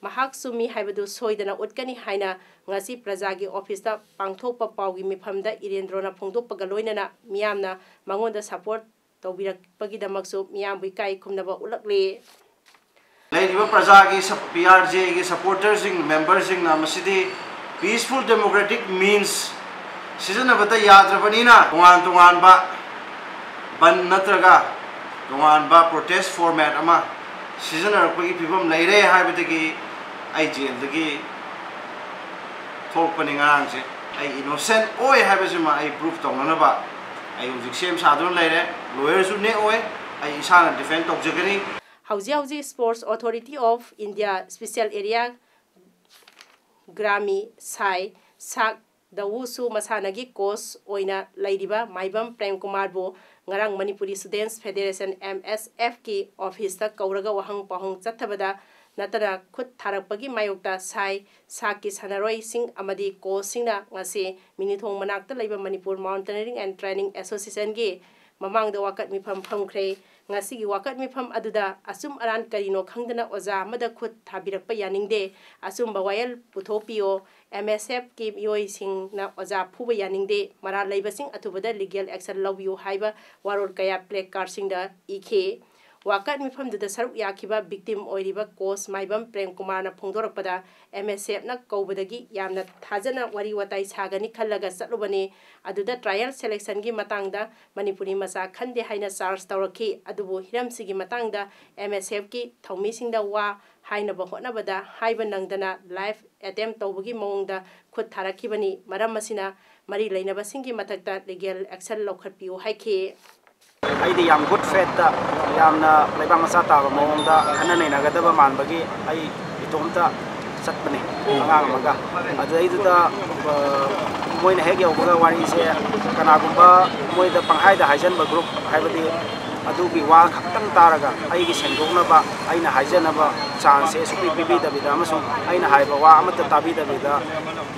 ꯃꯍꯥꯛ ꯆꯨꯝꯃꯤ ꯍꯥꯏꯕꯗꯨ ꯁꯣꯏꯗꯅ ꯎꯠꯀꯅꯤ ꯍꯥꯏꯅ ꯉꯁꯤ ꯄ꯭ꯔꯖꯥꯒꯤ ꯑꯣꯐꯤꯁꯇ ꯄꯥꯡꯊꯣꯛꯄ ꯄꯥꯎꯒꯤ ꯃꯤꯐꯝꯗ ꯏꯔꯦꯟꯗ꯭ꯔꯣꯅ ꯐꯣꯡꯗꯣꯛꯄꯒ ꯂꯣꯏꯅꯅ ꯃꯤꯌꯥꯝꯅ ꯃꯉꯣꯟꯗ ꯁꯄꯣꯔꯠ ꯇꯧꯕꯤꯔꯛꯄꯒꯤꯗꯃꯛꯁꯨ ꯃꯤꯌꯥꯝꯕꯨ ꯏꯀꯥꯏ ꯈꯨꯝꯅꯕ ꯎꯠꯂꯛꯂꯤ꯫ ꯂꯩꯔꯤꯕ ꯄ꯭ꯔꯖꯥꯒꯤ ꯁꯞ-, ꯄꯤ ꯑꯥꯔ ꯖꯦꯒꯤ ꯁꯄꯣꯔꯇꯔꯁꯤꯡ, ꯃꯦꯝꯕꯔꯁꯤꯡꯅ ꯃꯁꯤꯗꯤ peaceful democratic means ꯁꯤꯖꯤꯟꯅꯕꯗ ꯌꯥꯗ꯭ꯔꯕꯅꯤꯅ ꯇꯣꯉꯥꯟ ꯇꯣꯉꯥꯟꯕ ꯕꯟ ꯅꯠꯇ꯭ꯔꯒ ꯇꯣꯉꯥꯟꯕ protest format ꯑꯃ ꯁꯤꯖꯤꯟꯅꯔꯛꯄꯒꯤ ꯐꯤꯕꯝ ꯂꯩꯔꯦ ꯍꯥꯏꯕꯗꯒꯤ ꯑꯩ ꯖꯦꯜꯗꯒꯤ ꯊꯣꯛꯂꯛꯄꯅꯤ ꯉꯔꯥꯡꯁꯦ꯫ ꯑꯩ innocent ꯑꯣꯏ ꯍꯥꯏꯕꯁꯤꯃ ꯑꯩ proof ꯇꯧꯅꯅꯕ ꯑꯩ ꯍꯧꯖꯤꯛ ꯁꯦꯝ ꯁꯥꯗꯨꯅ ꯂꯩꯔꯦ꯫ ꯂꯣꯌꯔꯁꯨ ꯅꯦꯛꯑꯣꯏ, ꯑꯩ ꯏꯁꯥꯅ defend ꯇꯧꯖꯒꯅꯤ꯫ ꯍꯧꯖꯤꯛ ꯍꯧꯖꯤꯛ Sports Authority of India Special Area ꯒ꯭ꯔꯥꯃꯤ ꯁꯥꯏ ꯁꯥꯛ ꯗꯋꯨꯁꯨ ꯃꯁꯥꯟꯅꯒꯤ ꯀꯣꯆ ꯑꯣꯏꯅ ꯂꯩꯔꯤꯕ ꯃꯥꯏꯕꯝ ꯄ꯭ꯔꯦꯝ ꯀꯨꯃꯥꯔꯕꯨ ꯉꯔꯥꯡ ꯃꯅꯤꯄꯨꯔꯤ ꯁ꯭ꯇꯨꯗꯦꯟꯠꯁ ꯐꯦꯗꯦꯔꯦꯁꯟ, ꯑꯦꯝ ꯑꯦꯁ ꯑꯦꯐꯀꯤ ꯑꯣꯐꯤꯁꯇ ꯀꯧꯔꯒ ꯋꯥꯍꯪ ꯄꯥꯎꯍꯪ ꯆꯠꯊꯕꯗ ꯅꯠꯇꯅ ꯈꯨꯠ ꯊꯥꯔꯛꯄꯒꯤ ꯃꯥꯌꯣꯛꯇ ꯁꯥꯏ ꯁꯥꯛꯀꯤ ꯁꯥꯟꯅꯔꯣꯏꯁꯤꯡ ꯑꯃꯗꯤ ꯀꯣꯆꯁꯤꯡꯅ ꯉꯁꯤ ꯃꯤꯅꯤꯊꯣꯡ ꯃꯅꯥꯛꯇ ꯂꯩꯕ ꯃꯅꯤꯄꯨꯔ Mountaineering and Training Associationꯒꯤ ꯃꯃꯥꯡꯗ ꯋꯥꯀꯠ ꯃꯤꯐꯝ ꯐꯝꯈ꯭ꯔꯦ꯫ ꯉꯁꯤꯒꯤ ꯋꯥꯀꯠ ꯃꯤꯐꯝ ꯑꯗꯨꯗ ꯑꯆꯨꯝ ꯑꯔꯥꯟ ꯀꯔꯤꯅꯣ ꯈꯪꯗꯅ ꯑꯣꯖꯥ ꯑꯃꯗ ꯈꯨꯠ ꯊꯥꯕꯤꯔꯛꯄ ꯌꯥꯅꯤꯡꯗꯦ, ꯑꯆꯨꯝꯕ ꯋꯥꯌꯦꯜ ꯄꯨꯊꯣꯛꯄꯤꯌꯣ, ꯑꯦꯝ ꯑꯦꯁ ꯑꯦꯐꯀꯤ ꯃꯤꯑꯣꯏꯁꯤꯡꯅ ꯑꯣꯖꯥ ꯐꯨꯕ ꯌꯥꯅꯤꯡꯗꯦ, ꯃꯔꯥꯜ ꯂꯩꯕꯁꯤꯡ ꯑꯊꯨꯕꯗ legal action ꯂꯧꯕꯤꯌꯨ ꯍꯥꯏꯕ ꯋꯥꯔꯣꯜ ꯀꯌꯥ placardꯁꯤꯡꯗ ꯏꯈꯤ꯫ ꯋꯥꯀꯠ ꯃꯤꯐꯝꯗꯨꯗ ꯁꯔꯨꯛ ꯌꯥꯈꯤꯕ victim ꯑꯣꯏꯔꯤꯕ ꯀꯣꯆ ꯃꯥꯏꯕꯝ ꯄ꯭ꯔꯦꯝ ꯀꯨꯃꯥꯔꯅ ꯐꯣꯡꯗꯣꯔꯛꯄꯗ, ꯑꯦꯝ ꯑꯦꯁ ꯑꯦꯐꯅ ꯀꯧꯕꯗꯒꯤ ꯌꯥꯝꯅ ꯊꯥꯖꯅ ꯋꯥꯔꯤ ꯋꯥꯇꯥꯏ ꯁꯥꯒꯅꯤ ꯈꯜꯂꯒ ꯆꯠꯂꯨꯕꯅꯤ꯫ ꯑꯗꯨꯗ trial selectionꯒꯤ ꯃꯇꯥꯡꯗ ꯃꯅꯤꯄꯨꯔꯤ ꯃꯆꯥ ꯈꯟꯗꯦ ꯍꯥꯏꯅ charge ꯇꯧꯔꯛꯈꯤ꯫ ꯑꯗꯨꯕꯨ ꯍꯤꯔꯝꯁꯤꯒꯤ ꯃꯇꯥꯡꯗ ꯑꯦꯝ ꯑꯦꯁ ꯑꯦꯐꯀꯤ ꯊꯧꯃꯤꯁꯤꯡꯗ ꯋꯥ ꯍꯥꯏꯅꯕ ꯍꯣꯠꯅꯕꯗ ꯍꯥꯏꯕ ꯅꯪꯗꯅ live attempt ꯇꯧꯕꯒꯤ ꯃꯑꯣꯡꯗ ꯈꯨꯠ ꯊꯥꯔꯛꯈꯤꯕꯅꯤ꯫ ꯃꯔꯝ ꯑꯁꯤꯅ ꯃꯔꯤ ꯂꯩꯅꯕꯁꯤꯡꯒꯤ ꯃꯊꯛꯇ legal action ꯂꯧꯈꯠꯄꯤꯌꯨ ꯍꯥꯏꯈꯤ꯫ ꯑꯩꯗꯤ ꯌꯥꯝ good faithꯇ, ꯌꯥꯝꯅ ꯂꯩꯕꯥꯛ ꯃꯆꯥ ꯇꯥꯕ ꯃꯑꯣꯡꯗ ꯈꯟꯅ ꯅꯩꯅꯒꯗꯕ ꯃꯥꯟꯕꯒꯤ ꯑꯩ ꯏꯇꯣꯝꯇ ꯆꯠꯄꯅꯦ, ꯑꯉꯥꯡ ꯑꯃꯒ꯫ ꯑꯗꯨꯗꯩꯗꯨꯗ, ꯑ, ꯃꯣꯏꯅ ꯍꯦꯛ ꯌꯧꯕꯒ ꯋꯥꯔꯤꯁꯦ ꯀꯅꯥꯒꯨꯝꯕ ꯃꯣꯏꯗ ꯄꯪꯍꯥꯏꯗ ꯍꯥꯏꯖꯟꯕ group, ꯍꯥꯏꯕꯗꯤ ꯑꯗꯨꯒꯤ ꯋꯥ ꯈꯛꯇꯪ ꯇꯥꯔꯒ ꯑꯩꯒꯤ ꯁꯦꯡꯗꯣꯛꯅꯕ, ꯑꯩꯅ ꯍꯥꯏꯖꯅꯕ chanceꯁꯦ ꯁꯨꯡꯄꯤ ꯄꯤꯕꯤꯗꯕꯤꯗ ꯑꯃꯁꯨꯡ ꯑꯩꯅ ꯍꯥꯏꯕ ꯋꯥ ꯑꯃꯠꯇ ꯇꯥꯕꯤꯗꯕꯤꯗ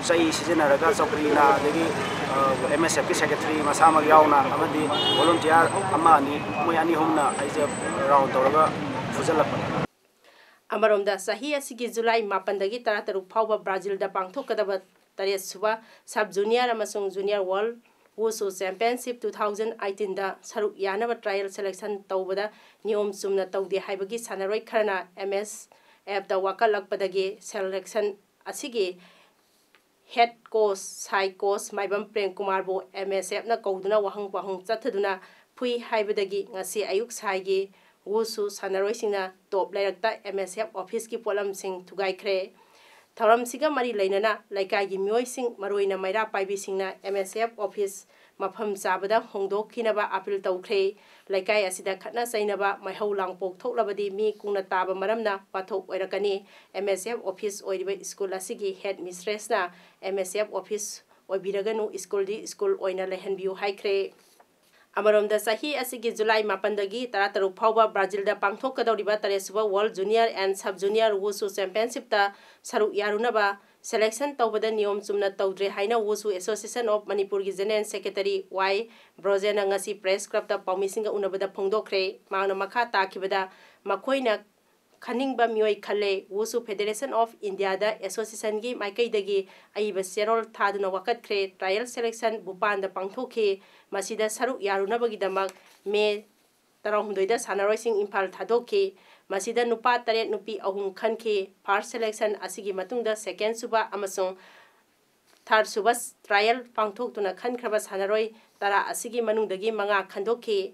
ꯆꯩ ꯁꯤꯖꯤꯟꯅꯔꯒ ꯆꯧꯀ꯭ꯔꯤꯅ ꯑꯗꯒꯤ, ꯑ, ꯑꯦꯝ ꯑꯦꯁ ꯑꯦꯐꯀꯤ secretary ꯃꯁꯥꯃꯛ ꯌꯥꯎꯅ ꯑꯃꯗꯤ volunteer ꯑꯃ ꯑꯅꯤ, ꯃꯣꯏ ꯑꯅꯤ ꯑꯍꯨꯝꯅ ꯑꯩꯁꯦ round ꯇꯧꯔꯒ ꯐꯨꯖꯜꯂꯛꯄꯅꯦ꯫ ꯑꯃꯔꯣꯝꯗ, ꯆꯍꯤ ꯑꯁꯤꯒꯤ ꯖꯨꯂꯥꯏ ꯃꯥꯄꯟꯗꯒꯤ ꯇꯔꯥꯇꯔꯨꯛ ꯐꯥꯎꯕ ꯕ꯭ꯔꯥꯖꯤꯜꯗ ꯄꯥꯡꯊꯣꯛꯀꯗꯕ ꯇꯔꯦꯠ ꯁꯨꯕ Sub Junior ꯑꯃꯁꯨꯡ Junior World Wushu Championship two thousand eighteen ꯗ ꯁꯔꯨꯛ ꯌꯥꯅꯕ trial selection ꯇꯧꯕꯗ ꯅꯤꯌꯣꯝ ꯆꯨꯝꯅ ꯇꯧꯗꯦ ꯍꯥꯏꯕꯒꯤ ꯁꯥꯟꯅꯔꯣꯏ ꯈꯔꯅ M S F ꯇ ꯋꯥꯀꯠꯂꯛꯄꯗꯒꯤ selection ꯑꯁꯤꯒꯤ head coach, ꯁꯥꯏ coach ꯃꯥꯏꯕꯝ ꯄ꯭ꯔꯦꯝ ꯀꯨꯃꯥꯔꯕꯨ M S F ꯅ ꯀꯧꯗꯨꯅ ꯋꯥꯍꯪ ꯄꯥꯎꯍꯪ ꯆꯠꯊꯗꯨꯅ ꯐꯨꯏ ꯍꯥꯏꯕꯗꯒꯤ ꯉꯁꯤ ꯑꯌꯨꯛ ꯁꯥꯏꯒꯤ Wushu ꯁꯥꯟꯅꯔꯣꯏꯁꯤꯡꯅ top ꯂꯩꯔꯛꯇ M S F office ꯀꯤ ꯄꯣꯠꯂꯝꯁꯤꯡ ꯊꯨꯒꯥꯏꯈ꯭ꯔꯦ꯫ ꯊꯧꯔꯝꯁꯤꯒ ꯃꯔꯤ ꯂꯩꯅꯅ ꯂꯩꯀꯥꯏꯒꯤ ꯃꯤꯑꯣꯏꯁꯤꯡ, ꯃꯔꯨꯑꯣꯏꯅ ꯃꯩꯔꯥ ꯄꯥꯏꯕꯤꯁꯤꯡꯅ M S F office ꯃꯐꯝ ꯆꯥꯕꯗ ꯍꯣꯡꯗꯣꯛꯈꯤꯅꯕ appeal ꯇꯧꯈ꯭ꯔꯦ꯫ ꯂꯩꯀꯥꯏ ꯑꯁꯤꯗ ꯈꯠꯅ ꯆꯩꯅꯕ, ꯃꯩꯍꯧ ꯂꯥꯡꯄꯣꯛ ꯊꯣꯛꯂꯕꯗꯤ ꯃꯤ ꯀꯨꯡꯅ ꯇꯥꯕ ꯃꯔꯝꯅ ꯋꯥꯊꯣꯛ ꯑꯣꯏꯔꯛꯀꯅꯤ꯫ M S F office ꯑꯣꯏꯔꯤꯕ school ꯑꯁꯤꯒꯤ head mistress ꯅ M S F office ꯑꯣꯏꯕꯤꯔꯒꯅꯨ, school ꯗꯤ school ꯑꯣꯏꯅ ꯂꯩꯍꯟꯕꯤꯌꯨ ꯍꯥꯏꯈ꯭ꯔꯦ꯫ ꯑꯃꯔꯣꯝꯗ, ꯆꯍꯤ ꯑꯁꯤꯒꯤ ꯖꯨꯂꯥꯏ ꯃꯥꯄꯟꯗꯒꯤ ꯇꯔꯥꯇꯔꯨꯛ ꯐꯥꯎꯕ ꯕ꯭ꯔꯥꯖꯤꯜꯗ ꯄꯥꯡꯊꯣꯛꯀꯗꯧꯔꯤꯕ ꯇꯔꯦꯠ ꯁꯨꯕ World Junior and Sub Junior Wushu Championship ꯇ ꯁꯔꯨꯛ ꯌꯥꯔꯨꯅꯕ selection ꯇꯧꯕꯗ ꯅꯤꯌꯣꯝ ꯆꯨꯝꯅ ꯇꯧꯗ꯭ꯔꯦ ꯍꯥꯏꯅ Wushu Association of Manipur ꯒꯤ General Secretary ꯋꯥꯏ ꯕ꯭ꯔꯣꯖꯦꯟꯅ ꯉꯁꯤ press club ꯇ ꯄꯥꯎꯃꯤꯁꯤꯡꯒ ꯎꯅꯕꯗ ꯐꯣꯡꯗꯣꯛꯈ꯭ꯔꯦ꯫ ꯃꯍꯥꯛꯅ ꯃꯈꯥ ꯇꯥꯈꯤꯕꯗ, ꯃꯈꯣꯏꯅ ꯈꯟꯅꯤꯡꯕ ꯃꯤꯑꯣꯏ ꯈꯜꯂꯦ꯫ Wushu Federation of India the association ꯒꯤ ꯃꯥꯏꯀꯩꯗꯒꯤ ꯑꯏꯕ ꯆꯦꯔꯣꯜ ꯊꯥꯗꯨꯅ ꯋꯥꯀꯠꯈ꯭ꯔꯦ꯫ Trial selection ꯚꯨꯄꯥꯟꯗ ꯄꯥꯡꯊꯣꯛꯈꯤ꯫ ꯃꯁꯤꯗ ꯁꯔꯨꯛ ꯌꯥꯔꯨꯅꯕꯒꯤꯗꯃꯛ ꯃꯦ ꯇꯔꯥꯍꯨꯝꯗꯣꯏꯗ ꯁꯥꯟꯅꯔꯣꯏꯁꯤꯡ ꯏꯝꯐꯥꯜ ꯊꯥꯗꯣꯛꯈꯤ꯫ ꯃꯁꯤꯗ ꯅꯨꯄꯥ ꯇꯔꯦꯠ, ꯅꯨꯄꯤ ꯑꯍꯨꯝ ꯈꯟꯈꯤ꯫ First selection ꯑꯁꯤꯒꯤ ꯃꯇꯨꯡꯗ second ꯁꯨꯕ ꯑꯃꯁꯨꯡ third ꯁꯨꯕ trial ꯄꯥꯡꯊꯣꯛꯇꯨꯅ ꯈꯟꯈ꯭ꯔꯕ ꯁꯥꯟꯅꯔꯣꯏ ꯇꯔꯥ ꯑꯁꯤꯒꯤ ꯃꯅꯨꯡꯗꯒꯤ ꯃꯉꯥ ꯈꯟꯗꯣꯛꯈꯤ꯫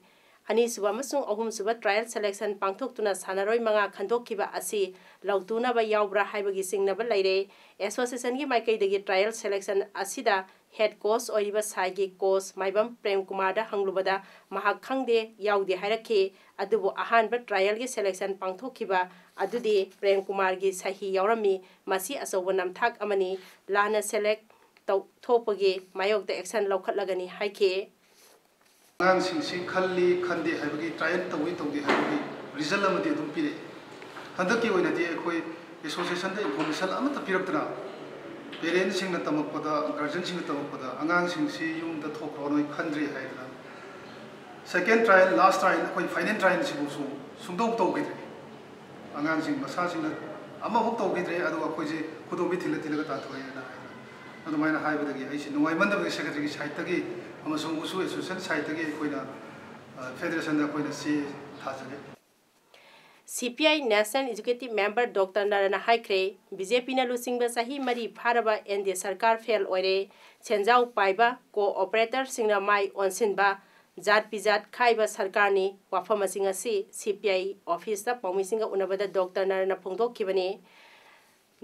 ꯑꯅꯤꯁꯨꯕ ꯑꯃꯁꯨꯡ ꯑꯍꯨꯝꯁꯨꯕ trial selection ꯄꯥꯡꯊꯣꯛꯇꯨꯅ ꯁꯥꯟꯅꯔꯣꯏ ꯃꯉꯥ ꯈꯟꯗꯣꯛꯈꯤꯕ ꯑꯁꯤ ꯂꯧꯇꯨꯅꯕ ꯌꯥꯎꯕ꯭ꯔꯥ ꯍꯥꯏꯕꯒꯤ ꯆꯤꯡꯅꯕ ꯂꯩꯔꯦ꯫ Association ꯒꯤ ꯃꯥꯏꯀꯩꯗꯒꯤ trial selection ꯑꯁꯤꯗ head coach ꯑꯣꯏꯔꯤꯕ ꯁꯥꯏꯒꯤ coach ꯃꯥꯏꯕꯝ ꯄ꯭ꯔꯦꯝ ꯀꯨꯃꯥꯔꯗ ꯍꯪꯂꯨꯕꯗ ꯃꯍꯥꯛ ꯈꯪꯗꯦ, ꯌꯥꯎꯗꯦ ꯍꯥꯏꯔꯛꯈꯤ꯫ ꯑꯗꯨꯕꯨ ꯑꯍꯥꯟꯕ trial ꯒꯤ selection ꯄꯥꯡꯊꯣꯛꯈꯤꯕ ꯑꯗꯨꯗꯤ ꯄ꯭ꯔꯦꯝ ꯀꯨꯃꯥꯔꯒꯤ ꯁꯍꯤ ꯌꯥꯎꯔꯝꯃꯤ꯫ ꯃꯁꯤ ꯑꯆꯧꯕ ꯅꯝꯊꯥꯛ ꯑꯃꯅꯤ꯫ ꯂꯥꯟꯅ select ꯇꯧ-, ꯊꯣꯛꯄꯒꯤ ꯃꯥꯌꯣꯛꯇ action ꯂꯧꯈꯠꯂꯒꯅꯤ ꯍꯥꯏꯈꯤ꯫ ꯑꯉꯥꯡꯁꯤꯡꯁꯤ ꯈꯜꯂꯤ, ꯈꯟꯗꯦ ꯍꯥꯏꯕꯒꯤ, trial ꯇꯧꯏ, ꯇꯧꯗꯦ ꯍꯥꯏꯕꯒꯤ result ꯑꯃꯗꯤ ꯑꯗꯨꯝ ꯄꯤꯔꯛꯏ꯫ ꯍꯟꯗꯛꯀꯤ ꯑꯣꯏꯅꯗꯤ ꯑꯩꯈꯣꯏ association ꯗ information ꯑꯃꯠꯇ ꯄꯤꯔꯛꯇꯅ, parent ꯁꯤꯡꯅ ꯇꯝꯃꯛꯄꯗ, guardian ꯁꯤꯡꯅ ꯇꯝꯃꯛꯄꯗ, ꯑꯉꯥꯡꯁꯤꯡꯁꯤ ꯌꯨꯝꯗ ꯊꯣꯛꯈ꯭ꯔꯣ, ꯅꯣꯏ ꯈꯟꯗ꯭ꯔꯤ ꯍꯥꯏꯗꯅ, second trial, last trial, ꯑꯩꯈꯣꯏ final trial ꯁꯤꯐꯥꯎꯁꯨ ꯁꯨꯡꯇꯧ ꯇꯧꯈꯤꯗ꯭ꯔꯦ꯫ ꯑꯉꯥꯡꯁꯤꯡ ꯃꯁꯥꯁꯤꯡꯅ ꯑꯃꯐꯥꯎ ꯇꯧꯈꯤꯗ꯭ꯔꯦ, ꯑꯗꯨꯒ ꯑꯩꯈꯣꯏꯁꯦ ꯈꯨꯗꯣꯝꯕꯤ ꯊꯤꯜꯂ ꯊꯤꯜꯂꯒ ꯇꯥꯟꯊꯣꯛꯑꯦꯅ ꯍꯥꯏ꯫ ꯑꯗꯨꯃꯥꯏꯅ ꯍꯥꯏꯕꯗꯒꯤ ꯑꯩꯁꯦ ꯅꯨꯡꯉꯥꯏꯃꯟꯗꯕꯒꯤ secretaryꯒꯤ sideꯇꯒꯤ ꯑꯃꯁꯨꯡ ꯎꯁꯨ association sideꯇꯒꯤ ꯑꯩꯈꯣꯏꯅ, ꯑ, federationꯗ ꯑꯩꯈꯣꯏꯅ ꯆꯦ ꯊꯥꯖꯔꯦ꯫ ꯁꯤ P I National Executive Member Doctor ꯅꯔꯅ ꯍꯥꯏꯈ꯭ꯔꯦ, ꯕꯤ ꯖꯦ ꯄꯤꯅ ꯂꯨꯆꯤꯡꯕ ꯆꯍꯤ ꯃꯔꯤ ꯐꯥꯔꯕ ꯑꯦꯟ ꯗꯤ ꯑꯦ ꯁꯔꯀꯥꯔ fail ꯑꯣꯏꯔꯦ, ꯁꯦꯟꯖꯥꯎ ꯄꯥꯏꯕ co-operatorꯁꯤꯡꯅ ꯃꯥꯏ ꯑꯣꯟꯁꯤꯟꯕ, ꯖꯥꯠ ꯄꯤꯖꯥꯠ ꯈꯥꯏꯕ ꯁꯔꯀꯥꯔꯅꯤ꯫ ꯋꯥꯐꯝꯁꯤꯡ ꯑꯁꯤ ꯁꯤ ꯄꯤ ꯑꯥꯏ officeꯇ ꯄꯥꯎꯃꯤꯁꯤꯡꯒ ꯎꯅꯕꯗ ꯗꯣꯛꯇꯔ ꯅꯔꯅ ꯐꯣꯡꯗꯣꯛꯈꯤꯕꯅꯤ꯫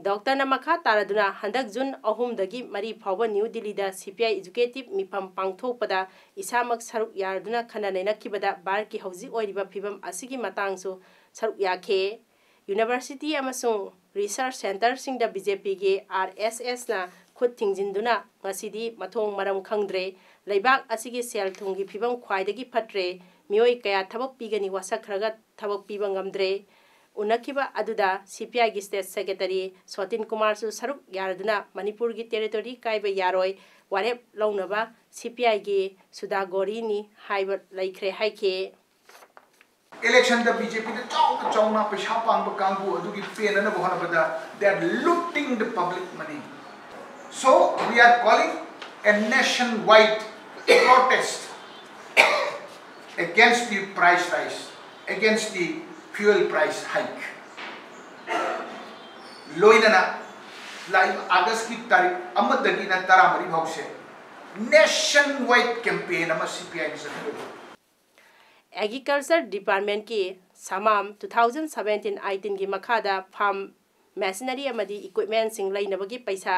ꯗꯣꯛꯇꯔꯅ ꯃꯈꯥ ꯇꯥꯔꯗꯨꯅ, ꯍꯟꯗꯛ ꯖꯨꯟ ꯑꯍꯨꯝꯗꯒꯤ ꯃꯔꯤ ꯐꯥꯎꯕ ꯅ꯭ꯌꯨ ꯗꯤꯜꯂꯤꯗ ꯁꯤ ꯄꯤ ꯑꯥꯏ executive ꯃꯤꯐꯝ ꯄꯥꯡꯊꯣꯛꯄꯗ ꯏꯁꯥꯃꯛ ꯁꯔꯨꯛ ꯌꯥꯔꯗꯨꯅ ꯈꯟꯅ ꯅꯩꯅꯈꯤꯕꯗ ꯚꯥꯔꯠꯀꯤ ꯍꯧꯖꯤꯛ ꯑꯣꯏꯔꯤꯕ ꯐꯤꯕꯝ ꯑꯁꯤꯒꯤ ꯃꯇꯥꯡꯁꯨ ꯁꯔꯨꯛ ꯌꯥꯈꯤ꯫ University ꯑꯃꯁꯨꯡ research centreꯁꯤꯡꯗ ꯕꯤ ꯖꯦ ꯄꯤꯒꯤ ꯑꯥꯔ ꯑꯦꯁ ꯑꯦꯁꯅ ꯈꯨꯠ ꯊꯤꯡꯖꯤꯟꯗꯨꯅ ꯉꯁꯤꯗꯤ ꯃꯊꯣꯡ ꯃꯔꯝ ꯈꯪꯗ꯭ꯔꯦ꯫ ꯂꯩꯕꯥꯛ ꯑꯁꯤꯒꯤ ꯁꯦꯜ ꯊꯨꯝꯒꯤ ꯐꯤꯕꯝ ꯈ꯭ꯋꯥꯏꯗꯒꯤ ꯐꯠꯇ꯭ꯔꯦ꯫ ꯃꯤꯑꯣꯏ ꯀꯌꯥ ꯊꯕꯛ ꯄꯤꯒꯅꯤ ꯋꯥꯁꯛꯈ꯭ꯔꯒ ꯊꯕꯛ ꯄꯤꯕ ꯉꯝꯗ꯭ꯔꯦ꯫ ꯎꯅꯈꯤꯕ ꯑꯗꯨꯗ ꯁꯤ ꯄꯤ ꯑꯥꯏꯒꯤ state secretary ꯁꯣꯇꯤꯟ ꯀꯨꯃꯥꯔꯁꯨ ꯁꯔꯨꯛ ꯌꯥꯔꯗꯨꯅ ꯃꯅꯤꯄꯨꯔꯒꯤ territory ꯀꯥꯏꯕ ꯌꯥꯔꯣꯏ, ꯋꯥꯔꯦꯞ ꯂꯧꯅꯕ ꯁꯤ ꯄꯤ ꯑꯥꯏꯒꯤ ꯁꯨꯗꯥꯒꯣꯔꯤꯅꯤ ꯍꯥꯏꯕ ꯂꯩꯈ꯭ꯔꯦ ꯍꯥꯏꯈꯤ꯫ Electionꯗ ꯕꯤ ꯖꯦ ꯄꯤꯗ ꯆꯥꯎꯅ ꯆꯥꯎꯅ ꯄꯩꯁꯥ ꯄꯥꯡꯕ ꯀꯥꯡꯕꯨ ꯑꯗꯨꯒꯤ ꯄꯦꯟꯅꯅꯕ ꯍꯣꯠꯅꯕꯗ they are looting the public money. So we are calling a nationwide protest against the price rise, against the fuel price hike. ꯂꯣꯏꯅꯅ ꯂꯥꯛꯏꯕ Augustꯀꯤ ꯇꯥꯔꯤꯛ ꯑꯃꯗꯒꯤꯅ ꯇꯔꯥꯃꯔꯤ ꯐꯥꯎꯁꯦ nationwide campaign ꯑꯃ ꯁꯤ ꯄꯤ ꯑꯥꯏꯅ ꯆꯠꯊꯒꯗꯣꯏꯅꯤ꯫ Agriculture Departmentꯀꯤ ꯁꯃꯥꯝ two thousand seventeen eighteenꯒꯤ ꯃꯈꯥꯗ farm machinery ꯑꯃꯗꯤ equipmentꯁꯤꯡ ꯂꯩꯅꯕꯒꯤ ꯄꯩꯁꯥ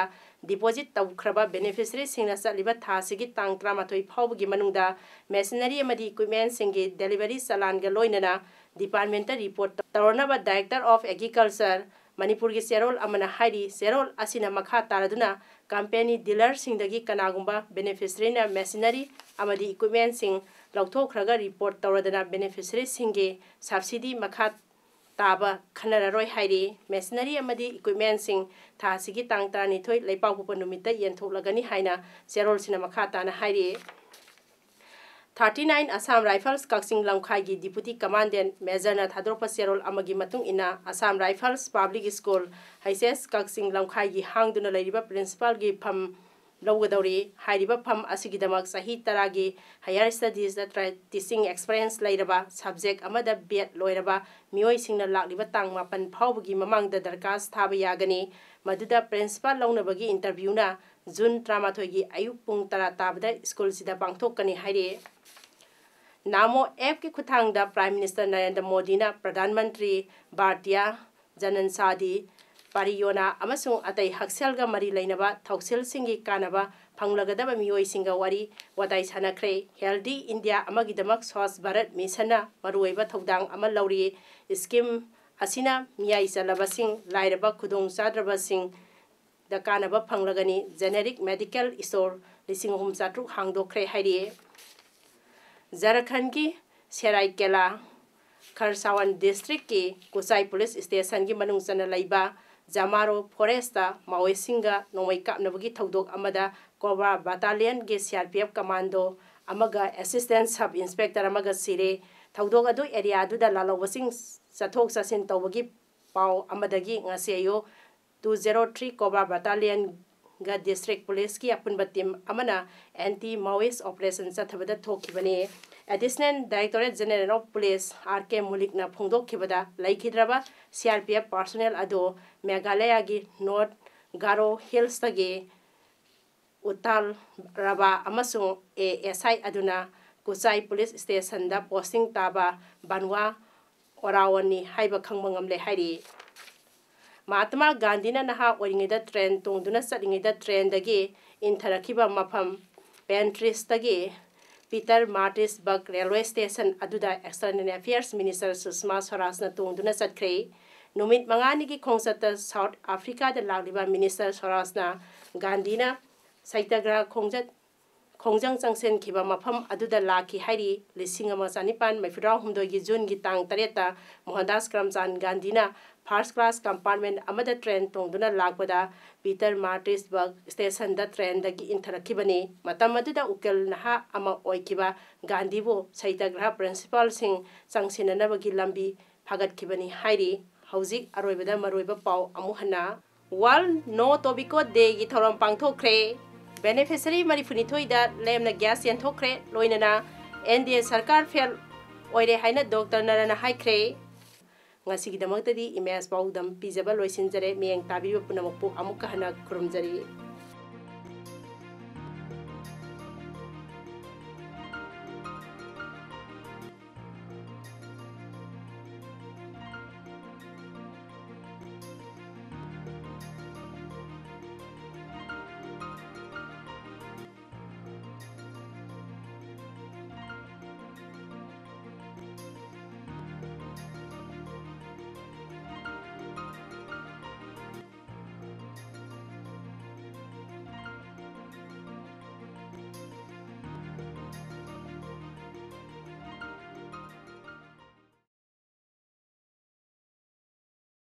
deposit ꯇꯧꯈ꯭ꯔꯕ beneficiaryꯁꯤꯡꯅ ꯆꯠꯂꯤꯕ ꯊꯥ ꯑꯁꯤꯒꯤ ꯇꯥꯡ ꯇꯔꯥꯃꯥꯊꯣꯏ ꯐꯥꯎꯕꯒꯤ ꯃꯅꯨꯡꯗ machinery ꯑꯃꯗꯤ equipmentꯁꯤꯡꯒꯤ delivery ꯆꯂꯥꯟꯒ ꯂꯣꯏꯅꯅ departmentꯇ report ꯇꯧꯔꯅꯕ Director of Agriculture ꯃꯅꯤꯄꯨꯔꯒꯤ ꯆꯦꯔꯣꯜ ꯑꯃꯅ ꯍꯥꯏꯔꯤ꯫ ꯆꯦꯔꯣꯜ ꯑꯁꯤꯅ ꯃꯈꯥ ꯇꯥꯔꯗꯨꯅ company dealerꯁꯤꯡꯗꯒꯤ ꯀꯅꯥꯒꯨꯝꯕ beneficiaryꯅ machinery ꯑꯃꯗꯤ equipmentꯁꯤꯡ ꯂꯧꯊꯣꯛꯈ꯭ꯔꯒ report ꯇꯧꯔꯗꯅ beneficiaryꯁꯤꯡꯒꯤ subsidy ꯃꯈꯥ ꯇꯥꯕ ꯈꯟꯅꯔꯔꯣꯏ ꯍꯥꯏꯔꯤ꯫ Machinery ꯑꯃꯗꯤ equipmentꯁꯤꯡ ꯊꯥ ꯑꯁꯤꯒꯤ ꯇꯥꯡ ꯇꯔꯥꯅꯤꯊꯣꯏ ꯂꯩꯄꯥꯛꯄꯣꯛꯄ ꯅꯨꯃꯤꯠꯇ ꯌꯦꯟꯊꯣꯛꯂꯒꯅꯤ ꯍꯥꯏꯅ ꯆꯦꯔꯣꯜꯁꯤꯅ ꯃꯈꯥ ꯇꯥꯅ ꯍꯥꯏꯔꯤ꯫ Thirty nine Assam Rifles ꯀꯛꯆꯤꯡ ꯂꯝꯈꯥꯏꯒꯤ Deputy Commandant Majorꯅ ꯊꯥꯗꯣꯔꯛꯄ ꯆꯦꯔꯣꯜ ꯑꯃꯒꯤ ꯃꯇꯨꯡ ꯏꯟꯅ, Assam Rifles Public School, H S, ꯀꯛꯆꯤꯡ ꯂꯝꯈꯥꯏꯒꯤ ꯍꯥꯡꯗꯨꯅ ꯂꯩꯔꯤꯕ Principalꯒꯤ ꯐꯝ ꯂꯧꯒꯗꯧꯔꯤ꯫ ꯍꯥꯏꯔꯤꯕ ꯐꯝ ꯑꯁꯤꯒꯤꯗꯃꯛ ꯆꯍꯤ ꯇꯔꯥꯒꯤ Higher Studiesꯇ tra-, Teaching Experience ꯂꯩꯔꯕ, subject ꯑꯃꯗ B.Ed ꯂꯣꯏꯔꯕ ꯃꯤꯑꯣꯏꯁꯤꯡꯅ ꯂꯥꯛꯂꯤꯕ ꯇꯥꯡ ꯃꯥꯄꯟ ꯐꯥꯎꯕꯒꯤ ꯃꯃꯥꯡꯗ ꯗꯔꯈꯥꯁ ꯊꯥꯕ ꯌꯥꯒꯅꯤ꯫ ꯃꯗꯨꯗ Principal ꯂꯧꯅꯕꯒꯤ interviewꯅ June ꯇꯔꯥꯃꯥꯊꯣꯏꯒꯤ ꯑꯌꯨꯛ ꯄꯨꯡ ꯇꯔꯥ ꯇꯥꯕꯗ ꯁ꯭ꯀꯨꯜꯁꯤꯗ ꯄꯥꯡꯊꯣꯛꯀꯅꯤ ꯍꯥꯏꯔꯤ꯫ Namo Appꯀꯤ ꯈꯨꯠꯊꯥꯡꯗ Prime Minister ꯅꯔꯦꯟꯗ꯭ꯔ ꯃꯣꯗꯤꯅ ꯄ꯭ꯔꯙꯥꯟ ꯃꯟꯇ꯭ꯔꯤ ꯚꯥꯔꯇꯤꯌꯥ ꯖꯅꯟꯁꯥꯗꯤ ꯄꯥꯔꯤꯌꯣꯅꯥ ꯑꯃꯁꯨꯡ ꯑꯇꯩ ꯍꯛꯁꯦꯜꯒ ꯃꯔꯤ ꯂꯩꯅꯕ ꯊꯧꯁꯤꯜꯁꯤꯡꯒꯤ ꯀꯥꯟꯅꯕ ꯐꯪꯂꯒꯗꯕ ꯃꯤꯑꯣꯏꯁꯤꯡꯒ ꯋꯥꯔꯤ ꯋꯥꯇꯥꯏ ꯁꯥꯟꯅꯈ꯭ꯔꯦ꯫ Healthy India ꯑꯃꯒꯤꯗꯃꯛ Swachh Bharat Missionꯅ ꯃꯔꯨꯑꯣꯏꯕ ꯊꯧꯗꯥꯡ ꯑꯃ ꯂꯧꯔꯤ꯫ Scheme ꯑꯁꯤꯅ ꯃꯤꯌꯥꯏ ꯆꯜꯂꯕꯁꯤꯡ, ꯂꯥꯏꯔꯕ, ꯈꯨꯗꯣꯡ ꯆꯥꯗ꯭ꯔꯕꯁꯤꯡ ꯗ ꯀꯥꯟꯅꯕ ꯐꯪꯂꯒꯅꯤ꯫ Generic medical store ꯂꯤꯁꯤꯡ ꯑꯍꯨꯝ ꯆꯥꯇ꯭ꯔꯨꯛ ꯍꯥꯡꯗꯣꯛꯈ꯭ꯔꯦ ꯍꯥꯏꯔꯤ꯫ ꯖꯔꯈꯟꯒꯤ ꯁꯦꯔꯥꯏꯀꯦꯂꯥ ꯈꯔꯁꯥꯋꯥꯟ districtꯀꯤ ꯀꯨꯆꯥꯏ police stationꯒꯤ ꯃꯅꯨꯡ ꯆꯟꯅ ꯂꯩꯕ ꯖꯥꯃꯥꯔꯣ forestꯇ Maoistꯁꯤꯡꯒ ꯅꯣꯡꯃꯩ ꯀꯥꯞꯅꯕꯒꯤ ꯊꯧꯗꯣꯛ ꯑꯃꯗ Cobra Battalionꯒꯤ C R P F commando ꯑꯃꯒ Assistant Sub Inspector ꯑꯃꯒ ꯁꯤꯔꯦ꯫ ꯊꯧꯗꯣꯛ ꯑꯗꯨ area ꯑꯗꯨꯗ ꯂꯥꯜꯍꯧꯕꯁꯤꯡ ꯆꯠꯊꯣꯛ ꯆꯠꯁꯤꯟ ꯇꯧꯕꯒꯤ ꯄꯥꯎ ꯑꯃꯗꯒꯤ ꯉꯁꯤ ꯑꯌꯨꯛ two zero three Cobra Battalionꯒ district policeꯀꯤ ꯑꯄꯨꯟꯕ team ꯑꯃꯅ anti Maoist operation ꯆꯠꯊꯕꯗ ꯊꯣꯛꯈꯤꯕꯅꯤ꯫ Additional Directorate General of Police R K Mulikꯅ ꯐꯣꯡꯗꯣꯛꯈꯤꯕꯗ, ꯂꯩꯈꯤꯗ꯭ꯔꯕ C R P F personnel ꯑꯗꯨ ꯃꯦꯘꯥꯂꯌꯥꯒꯤ North Garo Hillsꯇꯒꯤ ꯎꯇꯥꯜ ꯔꯕꯥ ꯑꯃꯁꯨꯡ A S I ꯑꯗꯨꯅ ꯀꯨꯆꯥꯏ police stationꯗ posting ꯇꯥꯕ ꯕꯟꯋꯥ ꯑꯣꯔꯥꯋꯟꯅꯤ ꯍꯥꯏꯕ ꯈꯪꯕ ꯉꯝꯂꯦ ꯍꯥꯏꯔꯤ꯫ ꯃꯍꯥꯇꯃꯥ ꯒꯥꯟꯙꯤꯅ ꯅꯍꯥ ꯑꯣꯏꯔꯤꯉꯩꯗ train ꯇꯣꯡꯗꯨꯅ ꯆꯠꯂꯤꯉꯩꯗ trainꯗꯒꯤ ꯏꯟꯊꯔꯛꯈꯤꯕ ꯃꯐꯝ Pentrishꯇꯒꯤ Pietermaritzburg railway station ꯑꯗꯨꯗ External Affairs Minister ꯁꯨꯁꯃꯥ ꯁ꯭ꯋꯔꯥꯖꯅ ꯇꯣꯡꯗꯨꯅ ꯆꯠꯈ꯭ꯔꯦ꯫ ꯅꯨꯃꯤꯠ ꯃꯉꯥꯅꯤꯒꯤ ꯈꯣꯡꯆꯠꯇ South Africaꯗ ꯂꯥꯛꯂꯤꯕ Minister ꯁ꯭ꯋꯔꯥꯖꯅ ꯒꯥꯟꯙꯤꯅ ꯁꯇ꯭ꯌꯒ꯭ꯔꯍ ꯈꯣꯡꯆꯠ, ꯈꯣꯡꯖꯪ ꯆꯪꯁꯤꯟꯈꯤꯕ ꯃꯐꯝ ꯑꯗꯨꯗ ꯂꯥꯛꯈꯤ ꯍꯥꯏꯔꯤ꯫ ꯂꯤꯁꯤꯡ ꯑꯃ ꯆꯅꯤꯄꯥꯟ ꯃꯔꯤꯐꯨꯇꯔꯥ ꯍꯨꯝꯗꯣꯏꯒꯤ ꯖꯨꯟꯒꯤ ꯇꯥꯡ ꯇꯔꯦꯠꯇ ꯃꯣꯍꯟꯗꯥꯁ ꯀꯔꯝꯆꯥꯟ ꯒꯥꯟꯙꯤꯅ first class compartment ꯑꯃꯗ train ꯇꯣꯡꯗꯨꯅ ꯂꯥꯛꯄꯗ ꯄꯤꯇꯔ ꯃꯥꯔꯇꯤꯁꯕꯔꯒ stationꯗ trainꯗꯒꯤ ꯏꯟꯊꯔꯛꯈꯤꯕꯅꯤ꯫ ꯃꯇꯝ ꯑꯗꯨꯗ ꯎꯀꯤꯜ ꯅꯍꯥ ꯑꯃ ꯑꯣꯏꯈꯤꯕ ꯒꯥꯟꯙꯤꯕꯨ ꯁꯩꯇꯒ꯭ꯔꯍ principalꯁꯤꯡ ꯆꯪꯁꯤꯟꯅꯅꯕꯒꯤ ꯂꯝꯕꯤ ꯐꯥꯒꯠꯈꯤꯕꯅꯤ ꯍꯥꯏꯔꯤ꯫ ꯍꯧꯖꯤꯛ ꯑꯔꯣꯏꯕꯗ ꯃꯔꯨꯑꯣꯏꯕ ꯄꯥꯎ ꯑꯃꯨꯛ ꯍꯟꯅ꯫ World No Tobacco Dayꯒꯤ ꯊꯧꯔꯝ ꯄꯥꯡꯊꯣꯛꯈ꯭ꯔꯦ꯫ Beneficiary ꯃꯔꯤꯐꯨꯅꯤꯊꯣꯏꯗ ꯂꯦꯝꯅ gas ꯌꯦꯟꯊꯣꯛꯈ꯭ꯔꯦ꯫ ꯂꯣꯏꯅꯅ NDA ꯁꯔꯀꯥꯔ fail ꯑꯣꯏꯔꯦ ꯍꯥꯏꯅ ꯗꯣꯛꯇꯔ ꯅꯔꯟꯅ ꯍꯥꯏꯈ꯭ꯔꯦ꯫ ꯉꯁꯤꯒꯤꯗꯃꯛꯇꯗꯤ ꯏꯃꯦꯖ ꯄꯥꯎꯗꯝ ꯄꯤꯖꯕ ꯂꯣꯏꯁꯤꯟꯖꯔꯦ꯫ ꯃꯤꯠꯌꯦꯡ ꯇꯥꯕꯤꯔꯤꯕ ꯄꯨꯝꯅꯃꯛꯄꯨ ꯑꯃꯨꯛꯀ ꯍꯟꯅ ꯈꯨꯔꯨꯝꯖꯔꯤ꯫